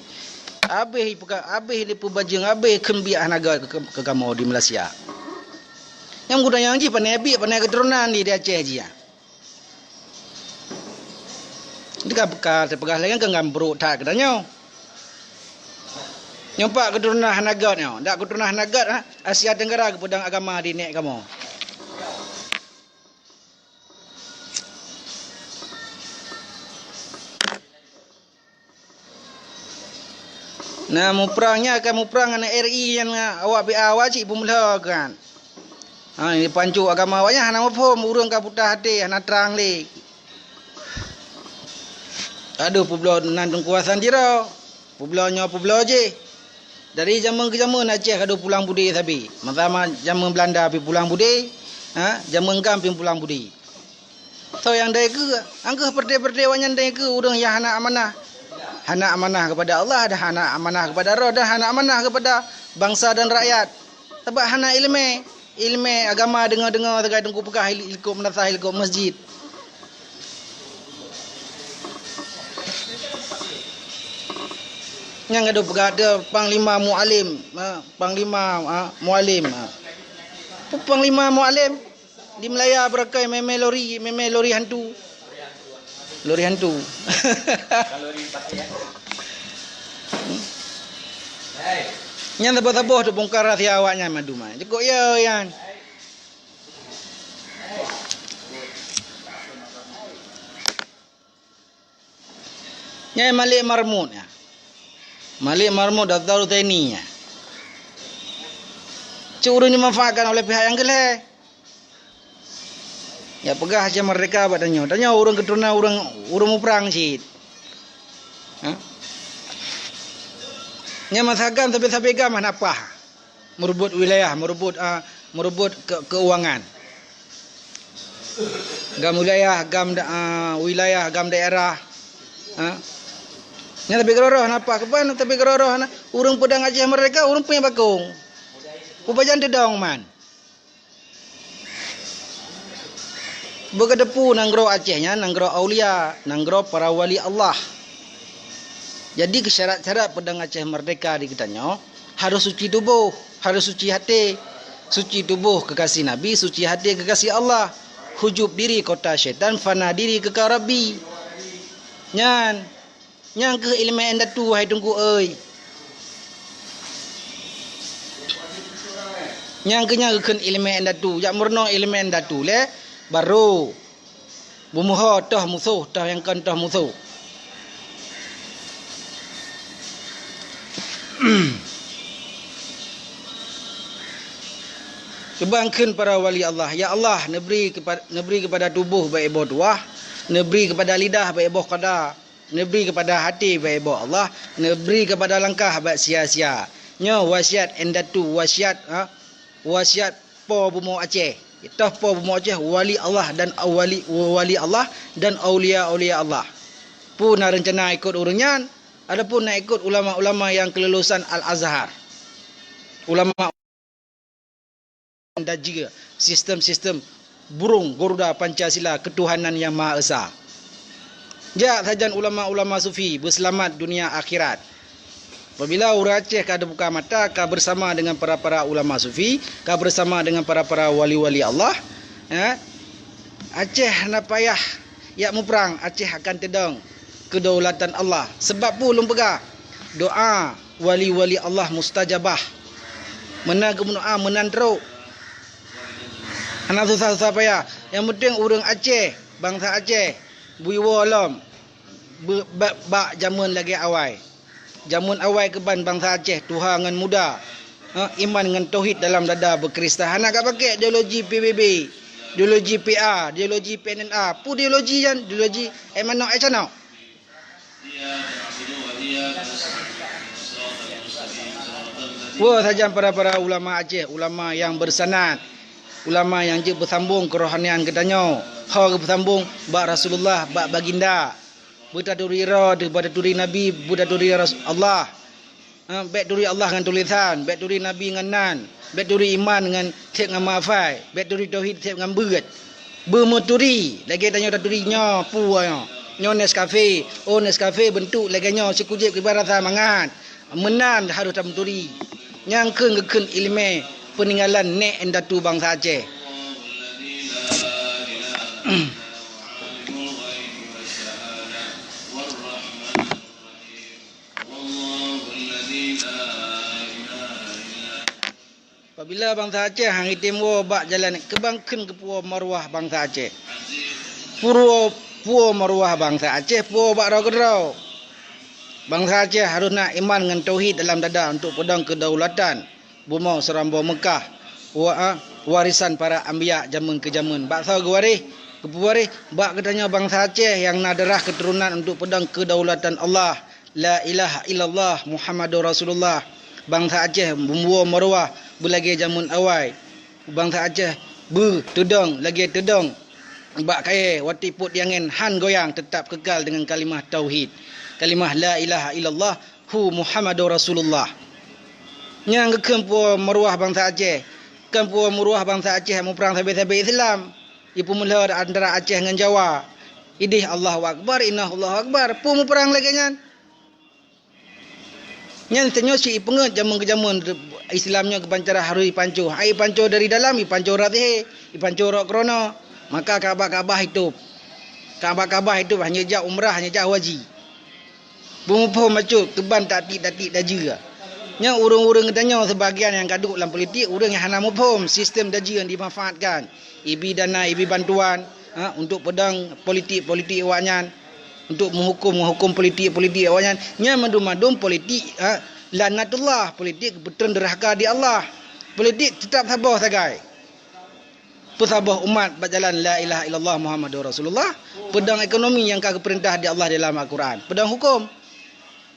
Abéh ipeuka-, abéh lé peubajeueng, abéh kheun biak hana gét keu, keu kamoe di Malaysia. Nyang guna nyang jih pané biak, pané keuturonan di, di Aceh jih, ya. Di ka, ka teupeugah lagée nyan kan brok that geutanyoe. Nyoe pat keuturonan hana gét nyoe, dak keuturonan hana gét, ha? Asia Tenggara geupeudong agama di nek kamoe. Nah, muprang nyan akan muprang ngon R I nyan, awak B A awak cit peumeulo kan. Ha, jipancok agama awak nyan hana muphom, ureuëng ka buta até, hana trang lé. Aduh, peubloe nan Teungku Hasan Tiro, peubloe nyoe, peubloe jih. Dari jamén keu jamén Aceh ka deuh pulang budi sabe. Masa ma-, jamén Beulanda pih pulang budi, ha, jamén GAM pih pulang budi. Soe nyang dai keue? Angkeuh peureté-peureté awaknyan dai keue ureuëng nyang hana amanah. Hana amanah keupada Allah, dan hana amanah keupada Rasul, dan hana amanah keupada bansa dan rakyat. Sabab hana iéleumé. Iéleumé agama deungoe-deungoe sagai teungku peugah, il-, ilkôt meunasah, ilkôt masjid. Nyang gadôh peugah teuh Panglima Mualem, ha, Panglima, ha, Mualem, ha. Panglima Mualem di Malaya beurakai mé-mé lori, mé-mé lori hantu. Lori hantu. Nyan saboh-saboh teubongkar rahsia awaknyan mandum, ha. Cukôp yo nyan. Nyan Malik Mahmud nyan. Malik Mahmud Daftar Husaini nyan. Cuk ureuëng dimanfaatkan oleh pihak nyang keu lhée. Ya peugah Aceh merdeka bak tanyoe. Tanyoe ureuëng keuturonan ureuëng, ureuëng muprang cit. Ha? Nyan masa GAM sabe-sabe GAM hana paih. Meureubeut wilayah, meureubeut, a, meureubeut ke-, keuangan. GAM wilayah, GAM da-, a, wilayah, GAM daerah. Ha? Nyan tapi keureuh-reuh hana paih, keuban tapi keureuh-reuh hana. Ureuëng peudong Aceh merdeka, ureuëng punya bakong. Pubajan teudong man. Beugeuteupeue nanggroe Aceh nyan nanggroe aulia, nanggroe para wali Allah. Jadi, keu syarat-syarat peudong Aceh merdeka di geutanyoe, harôh suci tuboh, harôh suci até. Suci tuboh keukaséh Nabi, suci até keukaséh Allah. Hujub diri kota syaitan, fana diri keu ka Rabbi. Nyan. Nyang kheueh iéleumé indatu, hai Teungku euy. Nyang kheueh nyan geukheun iéleumé indatu, jak meurunoe iéleumé indatu lé, barô beumeuho toh musoh, toh nyang kon toh musoh. Cuba kheun para wali Allah, "Ya Allah, neubri keupa-, neubri keupada tuboh bak iboh tuah, neubri keupada lidah bak iboh kada." Neubri keupada até bak iboh Allah, neubri keupada langkah bak sia-sia. Nyoe wasiat indatu, wasiat, ha, wasiat po bumoe Aceh. Toh po bumoe Aceh, wali Allah dan wali, wali Allah dan aulia-aulia Allah. Peue na reuncana ikot ureuëng nyan, ataupun na ikot ulama-ulama nyang keululusan Al-Azhar. Ulama dajie sistem-sistem burung Garuda Pancasila keutuhanan Yang Maha Esa. Jak sajan ulama-ulama sufi beuseulamat dunia akhirat. Apabila ureuëng Aceh ka teubuka mata, ka bersama dengan para-para ulama sufi, ka bersama dengan para-para wali-wali Allah, ya, Aceh hana payah jak muprang, Aceh akan teudong keudaulatan Allah. Sebab peue lôn peugah, doa wali-wali Allah mustajabah. Meunan geumeudoa meunan trok. Hana susah-susah payah. Nyang penting ureuëng Aceh, bansa Aceh, beuiwoe lom beu-, bak, bak jameun lagée awai. Jameun awai keuban bansa Aceh tuha ngon muda, ha, iman ngon tauhid dalam dada beukristen. Hana ka pakai ideologi P B B, ideologi P A, ideologi P N N A. Peue ideologi nyan? Ideologi éh manok éh canok. Woe sajan para-para ulama Aceh, ulama nyang beusanad, ulama nyang jeuet beusambong keurohanian geutanyoe, ho geupeusambong bak Rasulullah, bak baginda. Beutaturi droe teuh, beutaturi Nabi, beutaturi Ras-, Allah. Ha, bék turi Allah ngon tulésan, bék turi Nabi ngon nan, bék turi iman ngon seb ngon mafai, bék turi tauhid seb ngon beuet. Beumeuturi, lagée tanyoe taturi nyoe, peue nyoe? Nyoe Nescafe, oh Nescafe beuntuk lagée nyoe, sikujéb kiban rasa mangat. Meunan harôh tameuturi. Nyang kheun geukheun iéleumé peuninggalan nék indatu bansa Aceh. Apabila bansa Aceh han jitem woe bak jalan, keuban kheun geupeuwoe maruah bansa Aceh. Peuwoe, peuwoe maruah bansa Aceh, peuwoe bak droe keudroe. Bansa Aceh harôh na iman ngon tauhid dalam dada untuk peudong keudaulatan bumoe Seureumbông Meukah, wa-, a, warisan para anbiya jameun keu jameun. Bak soe geuwaréh? Geupeuwaréh bak geutanyoe bansa Aceh nyang na darah keuturonan untuk peudong keudaulatan Allah. La ilaha illallah Muhammadur Rasulullah. Bansa Aceh beumeuwoe maruah beulagée jameun awai. Bansa Aceh beuteudong lagée teudong bak kayée, watée ipot di angén, han goyang, teutap keukal deungon kalimah tauhid, kalimah la ilaha illallah, hu Muhammadur Rasulullah. Nyang geukheun peue meuruah bansa Aceh, kheun peue meuruah bansa Aceh muprang sabe-sabe Islam, ipeumeuloe antara Aceh ngon Jawa. Ideh Allahu Akbar, inah Allahu Akbar, peue muprang lagée nyan? Nyan tanyoe si ipeungeut jameun keu jameun Islam nyoe keuban cara harôh ipanco. Hai ipanco dari dalam, ipanco rot he, ipanco rot keurona. Maka Ka'bah-Ka'bah itôb. Ka'bah-Ka'bah itôb hana jak umrah, hana jak haji. Beumuphom bacut keuban taktik-taktik dajeu. Nyan ureuëng-ureuëng geutanyoe sibagian nyang ka duek lam politik, ureuëng nyang hana muphom sistem dajeu nyang dimanfaatkan. Ibi dana, ibi bantuan, ha, untuk peudong politik-politik awaknyan, untuk meuhuköm-meuhuköm politik-politik awaknyan. Nyan mandum-mandum politik, ha, laknatullah, politik geupeutrön deurhaka di Allah. Politik teutap saboh sagai. Peusaboh umat bak jalan la ilaha illallah Muhammadur Rasulullah, peudong ekonomi nyang ka geupeurintah di Allah di dalam Al-Quran, peudong huköm.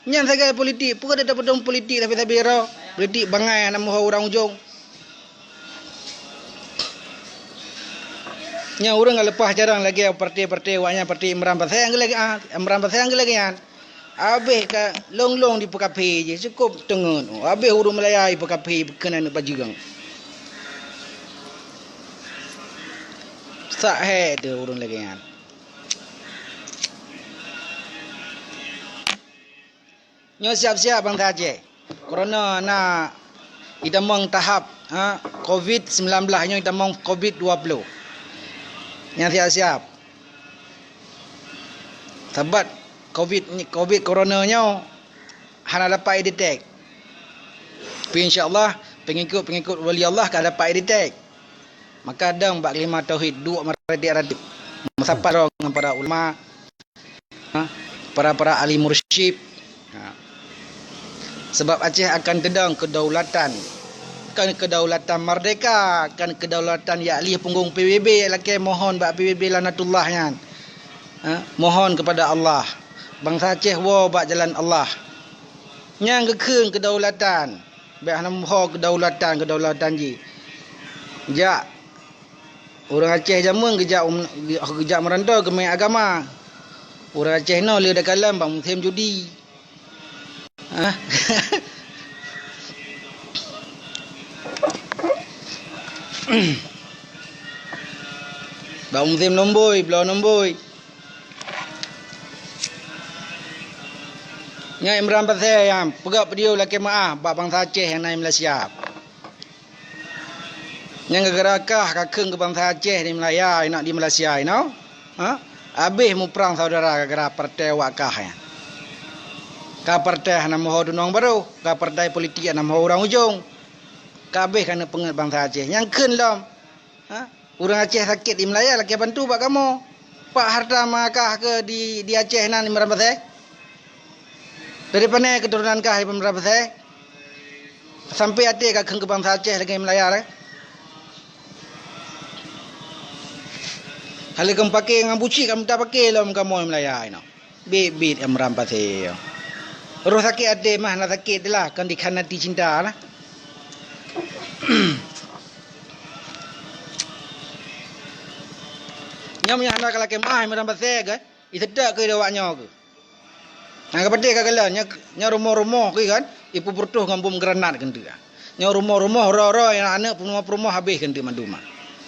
Nyan sagai politik, peue ka tapeudong politik sabe-sabe droe? Politik bangai hana meuho urang ujong. Nyan ureuëng ka leupah carông lagée partai-partai awaknyan, partai Imran Pasé nyang geulagée, ah, Imran Pasé nyang geulagée nyan. Abéh ka long-long dipeukafé jih, cukôp teungeut. Abéh ureuëng meulaya ipeukafé, ipeukheun aneuëk pajeung. Sak hé teuh ureuëng lagée nyan. Nyoe siap-siap bansa Aceh. Kareuna na itamong tahap, ha, covid sembilan belas nyoe itamong covid dua puluh. Nyang siap-siap. Sabab covid ni, covid corona nyoe hana dapat idetect. Tapi insya Allah pengikut-pengikut wali Allah ka dapat idetect. Maka dong bak kalimah tauhid duek meuratik-ratik. Meusapat droe ngon para ulama, ha, para-para ahli mursyid. Ha. Sebab Aceh akan teudong kedaulatan. Kan kedaulatan merdeka, kan kedaulatan jak lih punggong P B B, lakée mohon bak P B B laknatullah nyan. Ha, mohon kepada Allah. Bansa Aceh woe bak jalan Allah. Nyang geukheun kedaulatan. Bék hana meuho kedaulatan, kedaulatan jih. Jak Ureuëng Aceh jameun geujak um-, geujak meurantau keumeung agama. Ureuëng Aceh nyoe le takalon bak musém judi. Hah? Bak musém nomboi, bloe nomboi. Nyan Imran Pasé nyang peugah video lakée meuáh bak bansa Aceh nyang na di Malaysia. Nyang gara-gara kah ka kheun keu bansa Aceh di Malaya, inong di Malaysia, inong? Ha? Habéh muprang saudara gara-gara partai awak kah nyan. Ka partai hana meuho tunong barôh, ka partai politik hana meuho urang ujong. Ka habéh keuneuk peungeut bansa Aceh. Nyang kheun lom. Ha? Ureuëng Aceh sakét di Malaya lakée bantu bak kamoe. Pak harta ma kah keu di, di Aceh nan Imran Pasé? Dari pane keuturonan kah Imran Pasé? Sampai até ka kheun keu bansa Aceh lagée Malaya lé. Hana keuneuk paké ngon buci, ka mita paké lom kamoe Malaya inoe. Bit-bit Imran Pasé. Roh sakét até mah na sakét lah, kan dikhanati cinta lah. Nyoe meunyoe hana ka lakée meuáh Imran Pasé ke, iseutôt keu awak nyoe ke. Nyang ka patéh ka galak, nyoe, nyoe rumoh-rumoh ke kan, ipeubeureutôh ngon bom granat keuneuk. Nyoe rumoh-rumoh, roe-roe, aneuk-aneuk, peurumoh-peurumoh habéh keuneuk mandum.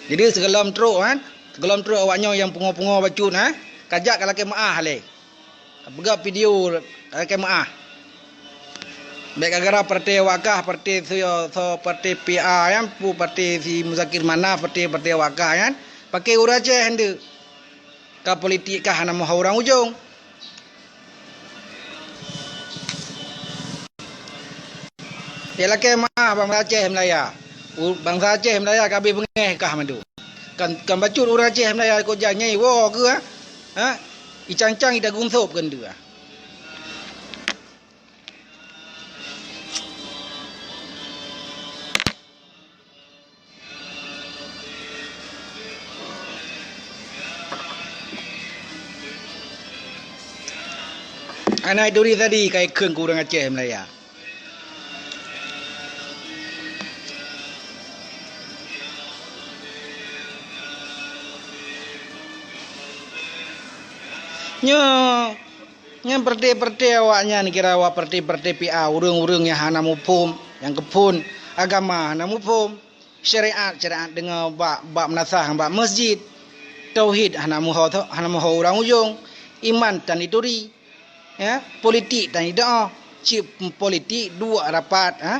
Jadi sigohlom trok kan, sigohlom trok awak nyoe nyang pungoh-pungoh bacut, ha, ka jak ka lakée meuáh lé. Ka peugah video lakée meuáh. Bék gara-gara partai awak kah, partai si, so, partai P A nyan, pu partai si Muzakir Manaf, partai, partai awak kah nyan, paké ureuëng Aceh nyan. Ka politik kah hana meuho urang ujong. Ilakée meuáh bansa Aceh Malaya. U-, bansa Aceh Malaya ka habéh beungéh kah mandum. Kan, kan bacut ureuëng Aceh Malaya kok jak nyai woe keuh, ha? Ha? Icang-cang ita gunsôb keuneuk, ha? Hana turi tadi ka ikheun keu ureuëng Aceh Malaya. Nyoe, nyan partai-partai awaknyan kira awak partai-partai P A, ureuëng-ureuëng nyang hana muphom, nyang keuphon agama hana muphom, syariat-syariat deungoe bak, bak meunasah bak masjid, tauhid hana meuho, hana meuho urang ujong, iman tan jituri, ya, politik tan jidoa, cit politik duek rapat, ha?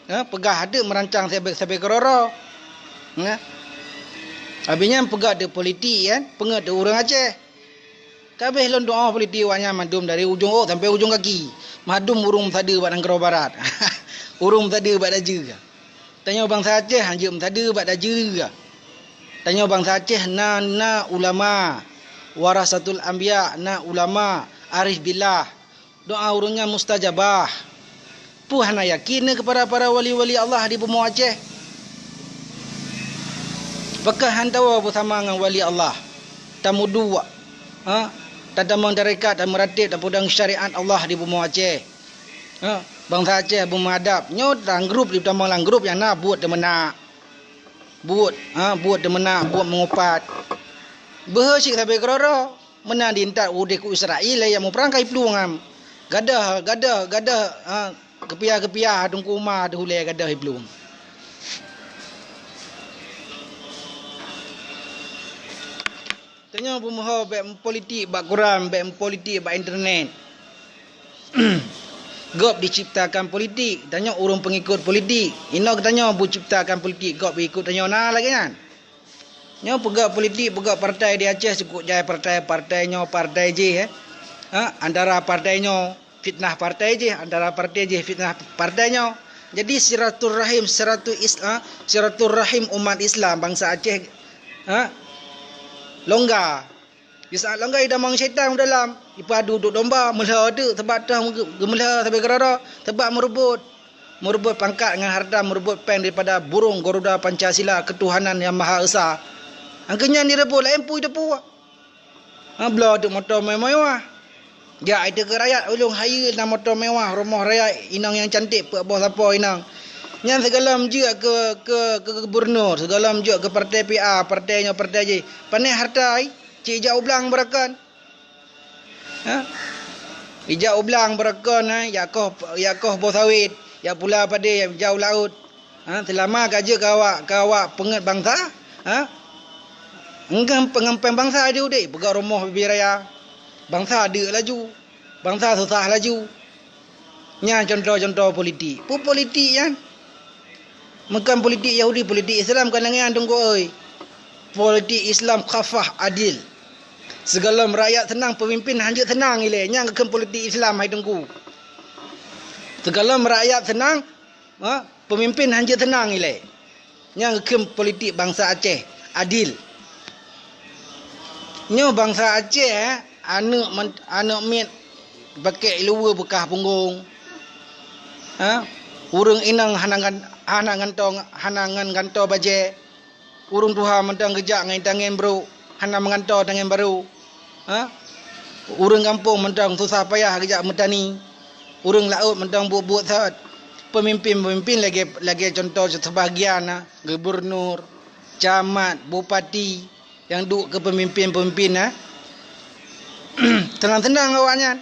Ha? Peugah adeuk meurancang sabe-sabe keuroro. Ha? Habis nyan peugah adeuk politik, kan? Peungeut adeuk ureuëng Aceh. Kabeh lôn doa politik awaknyan mandum dari ujong ôk sampai ujong kaki. Mandum ureuëng meusadeue bak nanggroe barat. Ureuëng meusadeue bak dajeue. Tanyoe bansa Aceh hanjeuet meusadeue bak dajeue. Tanyoe bansa Aceh na, na ulama, warasatul anbiya, na ulama, arif billah. Doa ureuëng nyan mustajabah. Peue hana yakin keupada para wali-wali Allah di bumoe Aceh? Pakon han tawoe beusama ngon wali Allah, tameuduek, ha? Tatamong tarekat, tameuratéb, tapeudong syariat Allah di bumoe Aceh. Ha? Bansa Aceh beumeuadab. Nyoe lam grup, di tamong lam grup nyang na buet teumeunak. Buet, ha, buet teumeunak, buet meungupat. Beuhe cit sabe keuroro, meunan di intat udeh ku Israel, ya muprang kai plueng am. Gadoh, gadoh, gadoh, ha, keupiah-keupiah teungku ma teuh ulée gadoh i plueng. Tanyoe beumeuho bék meupolitik bak koran, bék meupolitik bak internet. Gob diciptakan politik, tanyoe ureuëng peungikot politik. Inoe geutanyoe beuciptakan politik, gob ikot tanyoe na lagée nyan. Nyoe peugah politik, peugah partai di Aceh, cukôp jai partai, partai nyoe, partai jih, eh. Ha, antara partai nyoe fitnah partai jih, antara partai jih fitnah partai nyoe. Jadi silaturahim, silatu is-, ha, silaturahim umat Islam bansa Aceh, ha, longga. Di saat longga idamong syaitan u dalam, ipadu duek domba, meulhö teuk, sabab teuh geu-, geumeulhö sabe keuroro, sabab meureubot. Meureubot pangkat ngon hareuta, meureubot péng daripada burung Garuda Pancasila keutuhanan nyang maha esa. Angkeunyan direubot laén peue teupeu. Ha, bloe teuk moto mewah-mewah. Jak i teuka rakyat, ulôn hayeue na moto mewah, rumoh rakyat, inong nyang cantik, peuet boh sapo inong. Nyan sigohlom jeuet keu, keu, keu gubernur, sigohlom jeuet keu partai P A, partai nyoe, partai jih. Pané hareuta, cit jak u blang beurakon. Ha? Ijak u blang beurakon, ha? Jak koh, jak koh boh sawét, jak pula padé, jak u laôt. Ha? Seulama ka jeuet keu awak, keu awak peungeut bansa, ha? Engkang peungampéng bansa di udeb, peugah rumoh bubé raya. Bansa deuk laju, bansa susah laju. Nyan contoh-contoh politik. Peue politik nyan? Meukan politik Yahudi, politik Islam ka lagée nyan teungku oi. Politik Islam khafah adil. Sigohlom rakyat seunang, peumimpin hanjeuet seunang ilée. Nyan geukheun politik Islam hai teungku. Sigohlom rakyat seunang, ha, peumimpin hanjeuet seunang ilée. Nyang geukheun politik bansa Aceh adil. Nyoe bansa Aceh, eh, aneuëk men-, aneuëk miet pakek luweue beukah punggong. Ha? Ureuëng inong hana ngan-, hana nganto, hana ngon gantoe bajée. Ureuëng tuha mantong geujak ngon tangen brok, hana meugantoe tangen barô. Ha? Ureuëng gampông mantong susah payah geujak meutani. Ureuëng laôt mantong buet-buet that. Peumimpén-peumimpén lagée, lagée cuntoh seubahagian na, gubunur, camat, bupati nyang duek keu peumimpén-peumimpén na. Seunang-seunang awaknyan.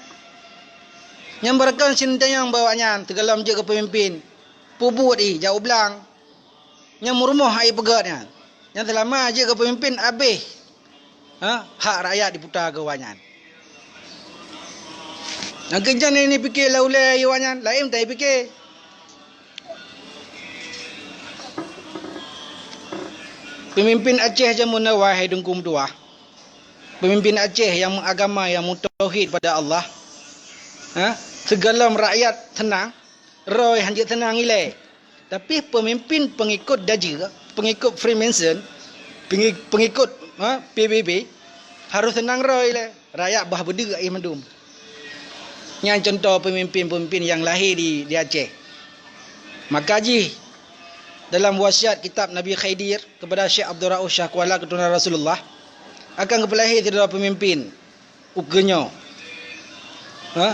Nyang beurakon sintayong bak awaknyan, teugohlom jeuet keu peumimpén. Peubuet ih, jak u blang. Nyang meurumoh hai peugét nyan. Nyang seulama jeuet keu peumimpén abéh. Ha, hak rakyat diputa keu awaknyan. Nyang keujan ni pike lam ulée awaknyan, laén tai pike. Peumimpén Aceh jameun awai hai Teungku meutuah. Peumimpén Aceh nyang meuagama, nyang meutauhid pada Allah. Ha? Sigohlom rakyat seunang, roh hanjeuet seunang ilée. Tapi peumimpén peungikot dajeue, peungikot Freemason, pengi-, peungikot, ha, P B B, harôh seunang roh ilée. Rakyat bah beudeuk ih mandum. Nyan cuntoh peumimpén-peumimpén nyang lahé di, di Aceh. Maka jih dalam wasiat kitab Nabi Khidir kepada Syekh Abdul Rauf Syah Kuala keuturonan Rasulullah, akan geupeulahé sidroe peumimpén ukeue nyoe, ha,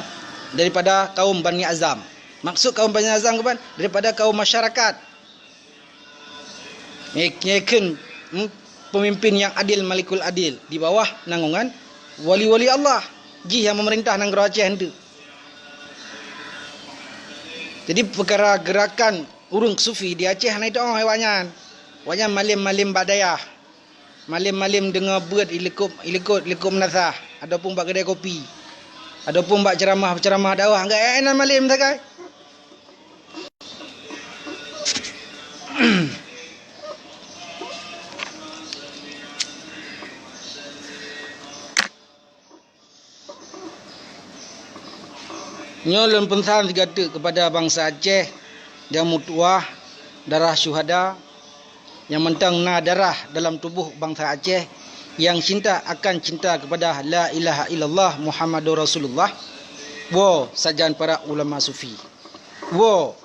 daripada kaum Bani Azam. Maksud kaum Bani Azam keuban? Daripada kaum masyarakat. Nyoe, nyoe kheun, hmm, peumimpén nyang adil, malikul adil, di bawah naungan wali-wali Allah. jih nyang meumeurintah nanggroe Aceh eunteuk. Jadi, peukara geurakan ureuëng sufi di Aceh hana jiteu'oh awaknyan. Awaknyan malem-malem bak dayah. Malem-malem deungoe beuet ilikot, ilikot, ilikot meunasah, ataupun bak keudè kopi, ataupun bak ceuramah-ceuramah dakwah. Enggak, eh, na malem sagai. Nyoe lôn peusan sigateuk keupada bansa Aceh nyang meutuwah darah syuhada, nyang mantong na darah dalam tuboh bansa Aceh nyang cinta akan cinta keupada la ilaha illallah Muhammadur Rasulullah. Woe sajan para ulama sufi. Woe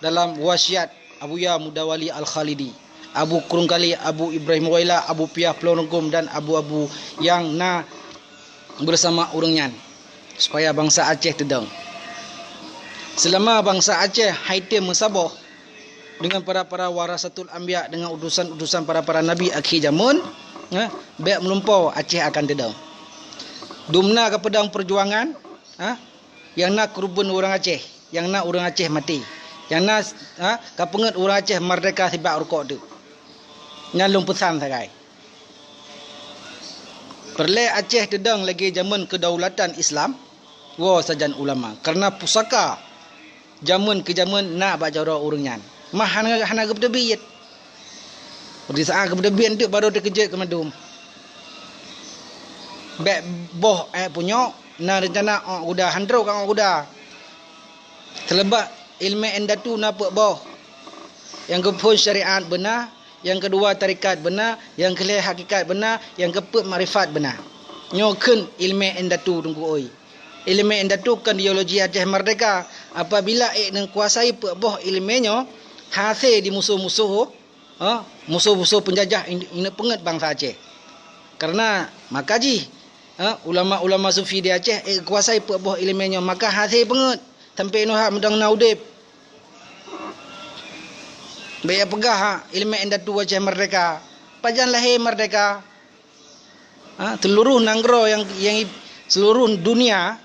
dalam wasiat Abuya Mudawali Al-Khalidi, Abu Krueng Kali, Abu Ibrahim Waila, Abu Piah Pulo Rungkum dan abu-abu nyang na bersama ureuëng nyan, supaya bansa Aceh teudong. Seulama bansa Aceh hai tém meusaboh deungon para-para warasatul anbiya, deungon utusan-utusan para-para nabi akhé jameun, ha, bék meulumpoe Aceh akan teudong. Dumna ka peudong peujuangan, ha, nyang na keureubeuen ureuëng Aceh, nyang na ureuëng Aceh maté, nyang na, ha, ka peungeuet ureuëng Aceh merdeka sibak rukok teuk. Nyan lôn peusan sagai. Peureulée Aceh teudong lagée jameun keudaulatan Islam, woe sajan ulama, kareuna pusaka jameun keu jameun na bak jaroe ureuëng nyan. Mah hana, hana geupeuteubiet. Di saát geupeuteubiet teuk barô teukeujot keu mandum. Bék boh, eh, punyok, na reuncana ôk guda, han trok ka ôk guda. Seuleubat iéleumé indatu na peuet boh. Nyang keuphon syariat beuna, nyang keudua tarekat beuna, nyang keulhée hakikat beuna, nyang keupeuet makrifat beuna. Nyoe kheun iéleumé indatu Teungku oi. Iéleumé indatu kon ideologi Aceh merdeka. Apabila ék neukuasai peuet boh iéleumé nyoe, hasé di musoh-musoh, ha, musoh-musoh peunjajah in-, ineuk peungeuet bansa Aceh. Kareuna maka jih, ha, ulama-ulama sufi di Aceh ék kuasai peuet boh iéleumé nyoe, maka hasé peungeuet sampoe nyoe hak meudong na udeb. Bék peugah, ha, iéleumé indatu Aceh merdeka. Pajan lahé merdeka? Ha, seuluroh nanggroe nyang, nyang, seuluroh dunia,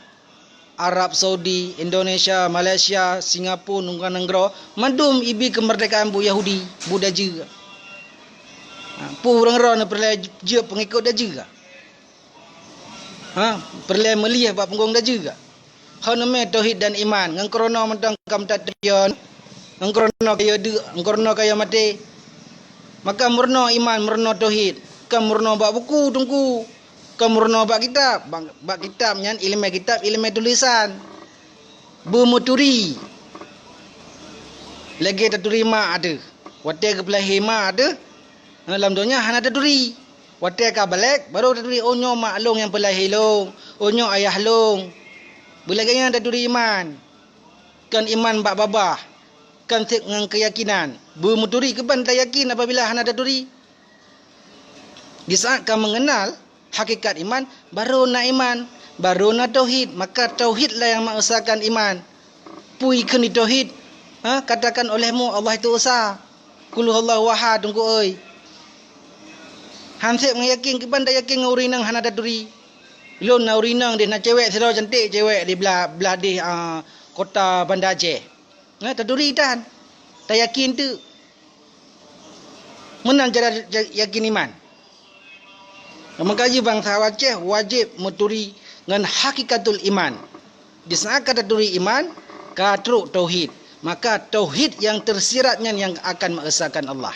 Arab Saudi, Indonesia, Malaysia, Singapura, nungga nanggroe, mandum ibi keumeurdekaan buet Yahudi, buet dajeu. Ha, peue ureuëng droeneuh peureulée jeuet peungikot dajeu? Ha, peureulée meulieh bak punggong dajeu? Hana mé tauhid dan iman, ngon keuroe nyoe mantong ka meutat teupion, ngon keuroe nyoe kayée deuk, ngon keuroe nyoe kayée maté. Maka meurunoe iman, meurunoe tauhid, kon meurunoe bak buku Teungku, kon meurunoe bak kitab. Bak, bak kitab nyan iéleumé kitab, iéleumé tulésan. Beumeuturi. Lagée taturi ma ateueh. Watée geupeulahé ma ateueh, lam donya hana taturi. Watée ka balek, barô taturi, "Oh, nyoe mak lôn nyang peulahé lôn, oh, nyoe ayah lôn." Beulagée nyan taturi iman. Kon iman bak babah, kon seb ngon keuyakinan. Beumeuturi kiban tayakin apabila hana taturi. Di saát ka meungenal hakikat iman, barô na iman, barô na tauhid, maka tauhid lah nyang meuesakan iman. Peue kheun di tauhid? Ha, katakan olehmu Allah itu esa. Qul huwallahu ahad, Teungku oi. Han seb ngon yakin, kiban tayakin ngon ureuëng inong hana taturi. Lôn na ureuëng inong deh, na cewek sidroe cantik cewek di blah, blah deh, ah, kota Banda Aceh. Nah, taturi tan. Tayakin teuk. Meunan cara ja-, yakin iman. Meukaji bansa Aceh wajéb meuturi ngon hakikatul iman. Di saát ka taturi iman, ka trok tauhid. Maka tauhid nyang teusirat nyan nyang akan meuesakan Allah.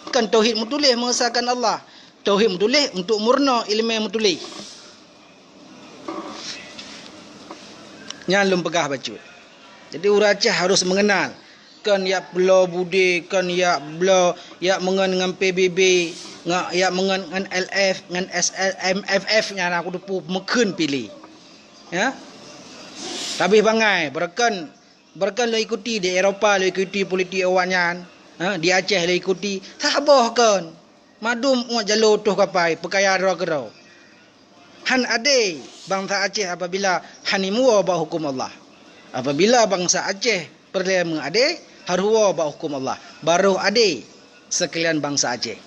Kon tauhid meutuléh meuesakan Allah. Tauhid meutuléh untuk meurunoe iéleumé meutuléh. Nyan lôn peugah bacut. Jadi ureuëng Aceh harôh meungenal. Kon jak bloe budé, kon jak bloe, jak meungon ngon P B B, ngon, jak meungon ngon L F, ngon S L M F F nyan aku teupeu meukheun piléh. Ya. Tabih bangai, beureukan, beureukan lôn ikuti di Eropa, lôn ikuti politik awaknyan. Ha, di Aceh lôn ikuti. Saboh kon. Mandum uet jaloe toh kapai, peukaya droe keudroe. Han adé bansa Aceh apabila han imuwoe bak huköm Allah. Apabila bansa Aceh peureulée meuadé, harôh woe bak huköm Allah, barô adé sikalian bansa Aceh.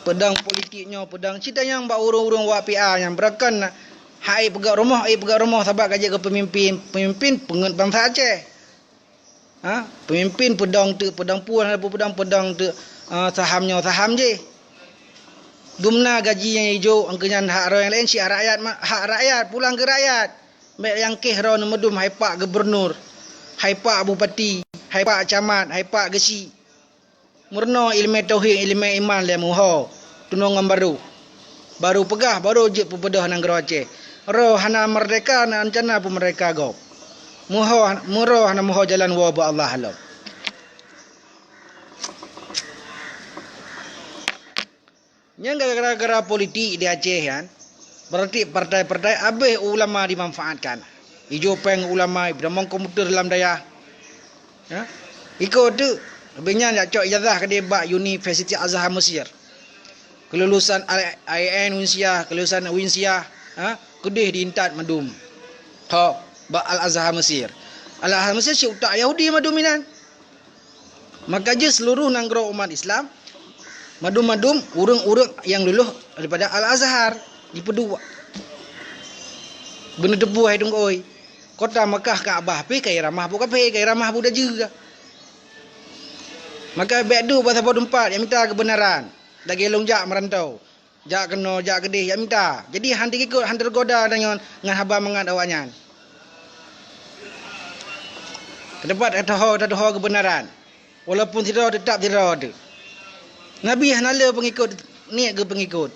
peudong politik nyoe, peudong cit nyang bak ureuëng-ureuëng wak P A nyang beurakan hai peugah rumoh, hai peugah rumoh sabab ka jeuet keu peumimpin, peumimpin peungeut bansa Aceh. Ha? Peumimpin peudong teuk, peudong puan, peudong, peudong teuk, ah, saham nyoe, saham jih. Dumna gaji nyang ijok, angkeu nyan hak droe nyang laén, syiah rakyat, ma-, hak rakyat, pulang keu rakyat. Bék nyang kéh droe neumeudum hai pak gubernur, hai pak bupati, hai pak camat, hai pak geuchik. Meurunoe ileumé tauhid, ileumé iman lé meuho tunong ngon barô. Barô peugah, barô jeuet peubeudôh nanggroe Aceh. Roh hana meurdeka, na rencana peumeurdeka gob. Meuho, meuroe hana meuho jalan woe bak Allah lom. Nyang gara-gara politik di Aceh nyan, berarti partai-partai abéh ulama dimanfaatkan. Ijok péng ulama, itamong komputer lam dayah. Ya. Iko tu, leubeh nyan jak cok ijazah keudeh bak Universiti Azhar Mesir. Kelulusan I-, I N Unsia, kelulusan Unsia, ha, keudeh diintat mandum. Ho, bak Al-Azhar Mesir. Al-Azhar Mesir cit utak Yahudi mandum inan. Maka jeuet seluruh nanggroe umat Islam, mandum-mandum ureuëng-ureuëng nyang lulus daripada Al-Azhar dipeuduek. Beuneuteupeu hai teungku oi. Kota Makkah Ka'bah pih ka iramah bu kafé, ka iramah bu dajeue. Maka bék duek bak saboh teumpat nyang mita keubeunaran. Lagée lôn jak meurantau. Jak keunoe, jak keudeh, jak mita. Jadi han teuikot, han teugoda tanyoe ngon haba mangat awaknyan. Keuteumpat tatuho, tatuho keubeunaran. Walaupun sidroe, teutap sidroe teuh. Nabi hana le peungikot, niet geupeungikot.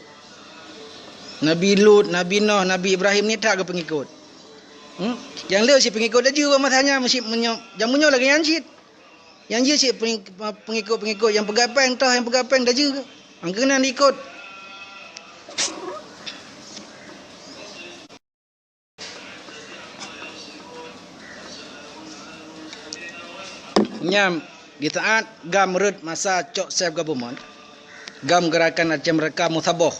Nabi Lut, Nabi Noh, Nabi Ibrahim niet that geupeungikot. Hmm? Nyang le cit peungikot dajeue masa nyan, meusi-, meunyoe, nyang meunyoe lagée nyan cit. Nyang jeuet cit peng-, peungikot-peungikot nyang peugah péng, toh nyang peugah péng dajeue. Nyang keunan diikot. Nyan, di saat GAM rhot masa cok self government, GAM Gerakan Aceh Merdeka meusaboh.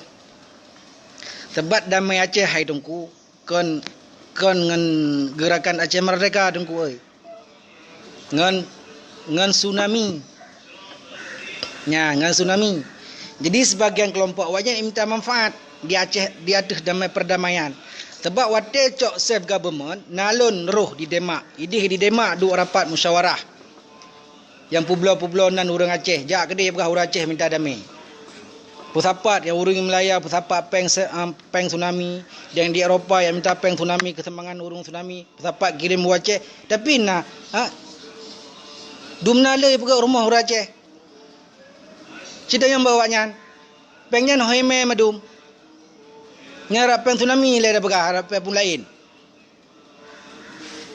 Sabab damé Aceh hai teungku, kon, kon ngon Gerakan Aceh Merdeka teungku oi. Ngon, ngon tsunami. Nya, ngon tsunami. Jadi sebagian kelompok awaknyan mita manfaat di Aceh, di ateueh damai perdamaian. Sabab watée cok self government, na lôn roh di Demak. Ideh di Demak duek rapat musyawarah. Nyang peubloe-peubloe nan ureuëng Aceh, jak keudeh peugah ureuëng Aceh mita damé. Peusapat nyang ureuëng Malaya peusapat péng se-, em, péng tsunami, nyang di Eropa nyang mita péng tsunami, keuseumangan ureuëng tsunami, peusapat kirém u Aceh. Tapi na, ha, dumna le peugah rumoh ureuëng Aceh. Cit nyang bak awaknyan. Péng nyan ho imé mandum. Nyan rab péng tsunami lé da peugah, rab péng peue laén.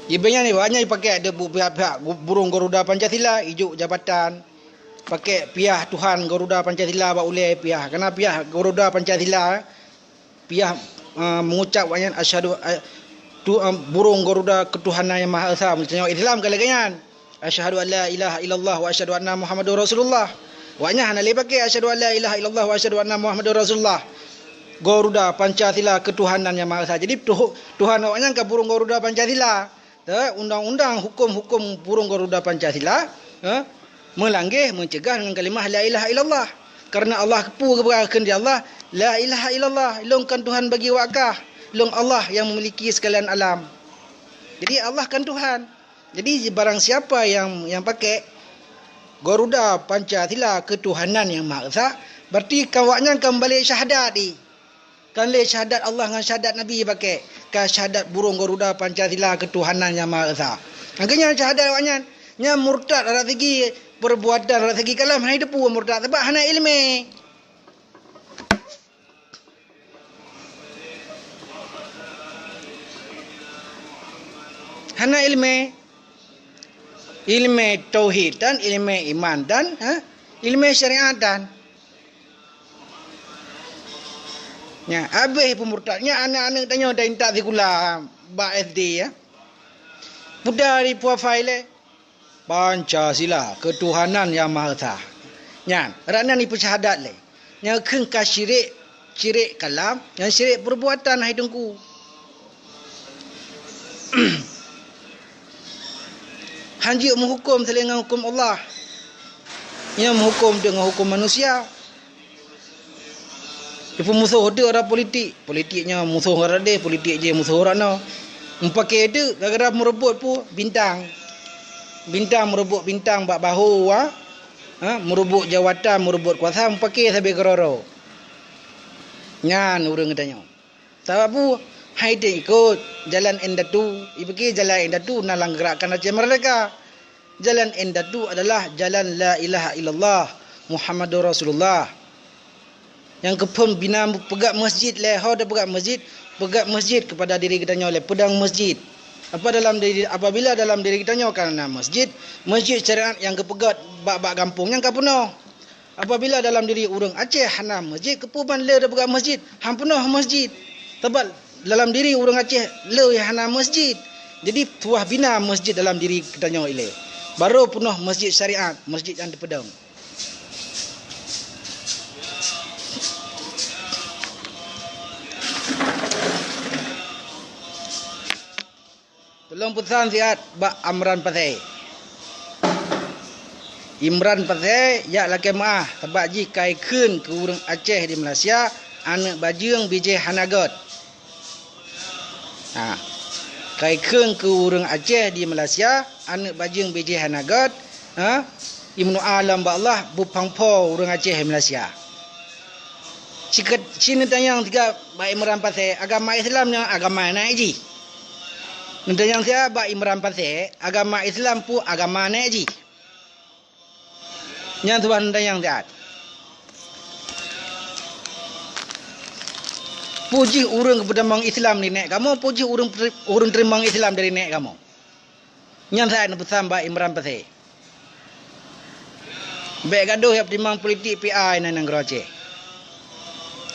Di banyak ni, banyak dipakai ada bu-, pihak-pihak gu-, burung Garuda Pancasila, ijuk jabatan, pakai piah Tuhan Garuda Pancasila bak ulée piah. Karena piah Garuda Pancasila, piah, eh, mengucap awaknyan, "Asyhadu, eh, tu, eh, burung Garuda ketuhanan yang Maha Esa." Misalnya Islam kan lagée nyan. "Asyhadu an la ilaha illallah wa asyhadu anna Muhammadur Rasulullah." Awaknyan hana lé pakai, "Asyhadu an la ilaha illallah wa asyhadu anna Muhammadur Rasulullah." Garuda Pancasila ketuhanan yang Maha Esa. Jadi, tuh-, Tuhan awaknyan ka burung Garuda Pancasila. Teu, undang-undang, hukum-hukum burung Garuda Pancasila, eh, meulangge, meucegah dengan kalimah la ilaha illallah. Karena Allah keupeue geupeugah kheun di Allah, "La ilaha illallah, Lôn kan Tuhan bagi awak kah, Lôn Allah yang memiliki sekalian alam." Jadi, Allah kan Tuhan. Jadi, barang siapa yang, yang pakai Garuda Pancasila ketuhanan yang Maha Esa, berarti kan awaknyan kan balik syahadat di. Kan lé syahadat Allah ngon syahadat Nabi pakai, ka syahadat burung Garuda Pancasila ketuhanan yang Maha Esa. Nyang keu nyan syahadat awaknyan, nyan murtad rot segi perbuatan, rot segi kalam hana jiteupeue murtad, sabab hana ileumé. Hana ileumé. Ileumé tauhid tan, ileumé iman tan, ha? Ileumé syariat tan. Nya, habéh peumurtad. Nya aneuk-aneuk tanyoe dah intat sikula bak S D, ya. Peue dah dipuafai lé? Pancasila, ketuhanan yang Maha Esa. Nyan, rot nyan ipeusyhadat lé. Nyang kheun ka syirik, syirik kalam, nyang syirik perbuatan, hai Teungku. Han jeuet meuhuköm seuleueng ngon huköm Allah. Nyan meuhuköm deungon huköm manusia. Teupeu musoh teuk orang politik. Politik nyoe musoh orang deh, politik jih musoh orang nyoe. Meupaké teuk gara-gara meureubot peue? Bintang. Bintang meureubot bintang bak bahu, ha? Ha? Meureubot jawatan, meureubot kuasa, meupaké sabe keudroe-droe. Nyan ureuëng geutanyoe. Sabab peue? Hai teuk ikot jalan indatu. Ipiké jalan indatu na lam geurakan Aceh Merdeka. Jalan indatu adalah jalan la ilaha illallah Muhammadur Rasulullah. Nyang keuphon bina peugah masjid lé, ho tapeugah masjid, peugah masjid kepada diri geutanyoe lé peudong masjid. Apa dalam diri, apabila dalam diri geutanyoe ka na masjid, masjid syariat nyang geupeugah bak-bak gampông nyan ka peunoh. Apabila dalam diri ureuëng Aceh hana masjid, keupeue ban lé tapeugah masjid, han peunoh masjid. Sabab dalam diri ureuëng Aceh le hana masjid. Jadi tuah bina masjid dalam diri geutanyoe ilée. Baru peunoh masjid syariat, masjid nyang teupeudong. Tulông peusan siat bak Amran Pasé. Imran Pasé jak lakée meuáh, sabab jih ka ikheun keu ureuëng Aceh di Malaysia, aneuëk bajeueng bijéh hana gét. Ha. Ka ikheun keu ureuëng Aceh di Malaysia, aneuëk bajeueng bijéh hana gét, ha? Imeudoá lom bak Allah beupang-po ureuëng Aceh di Malaysia. Siket-, si neutanyong siat bak Imran Pasé, agama Islam nyoe agama nèk jih. Neutanyong siat bak Imran Pasé, agama Islam peue agama nèk jih. Nyan tuan neutanyong siat. Peue jih ureuëng geupeutamong Islam di nèk kamoe, peue jih ureuëng, ureuëng teurimong Islam dari nèk kamoe. Nyan siat neupeusan bak Imran Pasé. Bék gadoh jak peutimang politik P I na nanggroe Aceh.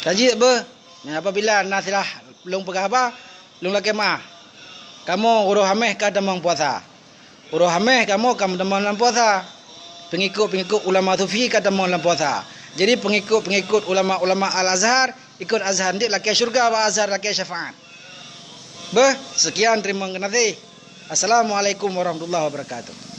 Ka jeuet beuh, nyan apabila na silah lôn peugah haba, lôn lakée meuáh. Kamoe uroe Haméh ka tamong puasa. Uroe Haméh kamoe ka meutamong lam puasa. Pengikut-pengikut ulama sufi ka tamong lam puasa. Jadi pengikut-pengikut ulama-ulama Al-Azhar, ikot Azhar, nyan lakée syeuruga bak Azhar, lakée syafaat. Beuh, sekian, terima kasih. Assalamualaikum warahmatullahi wabarakatuh.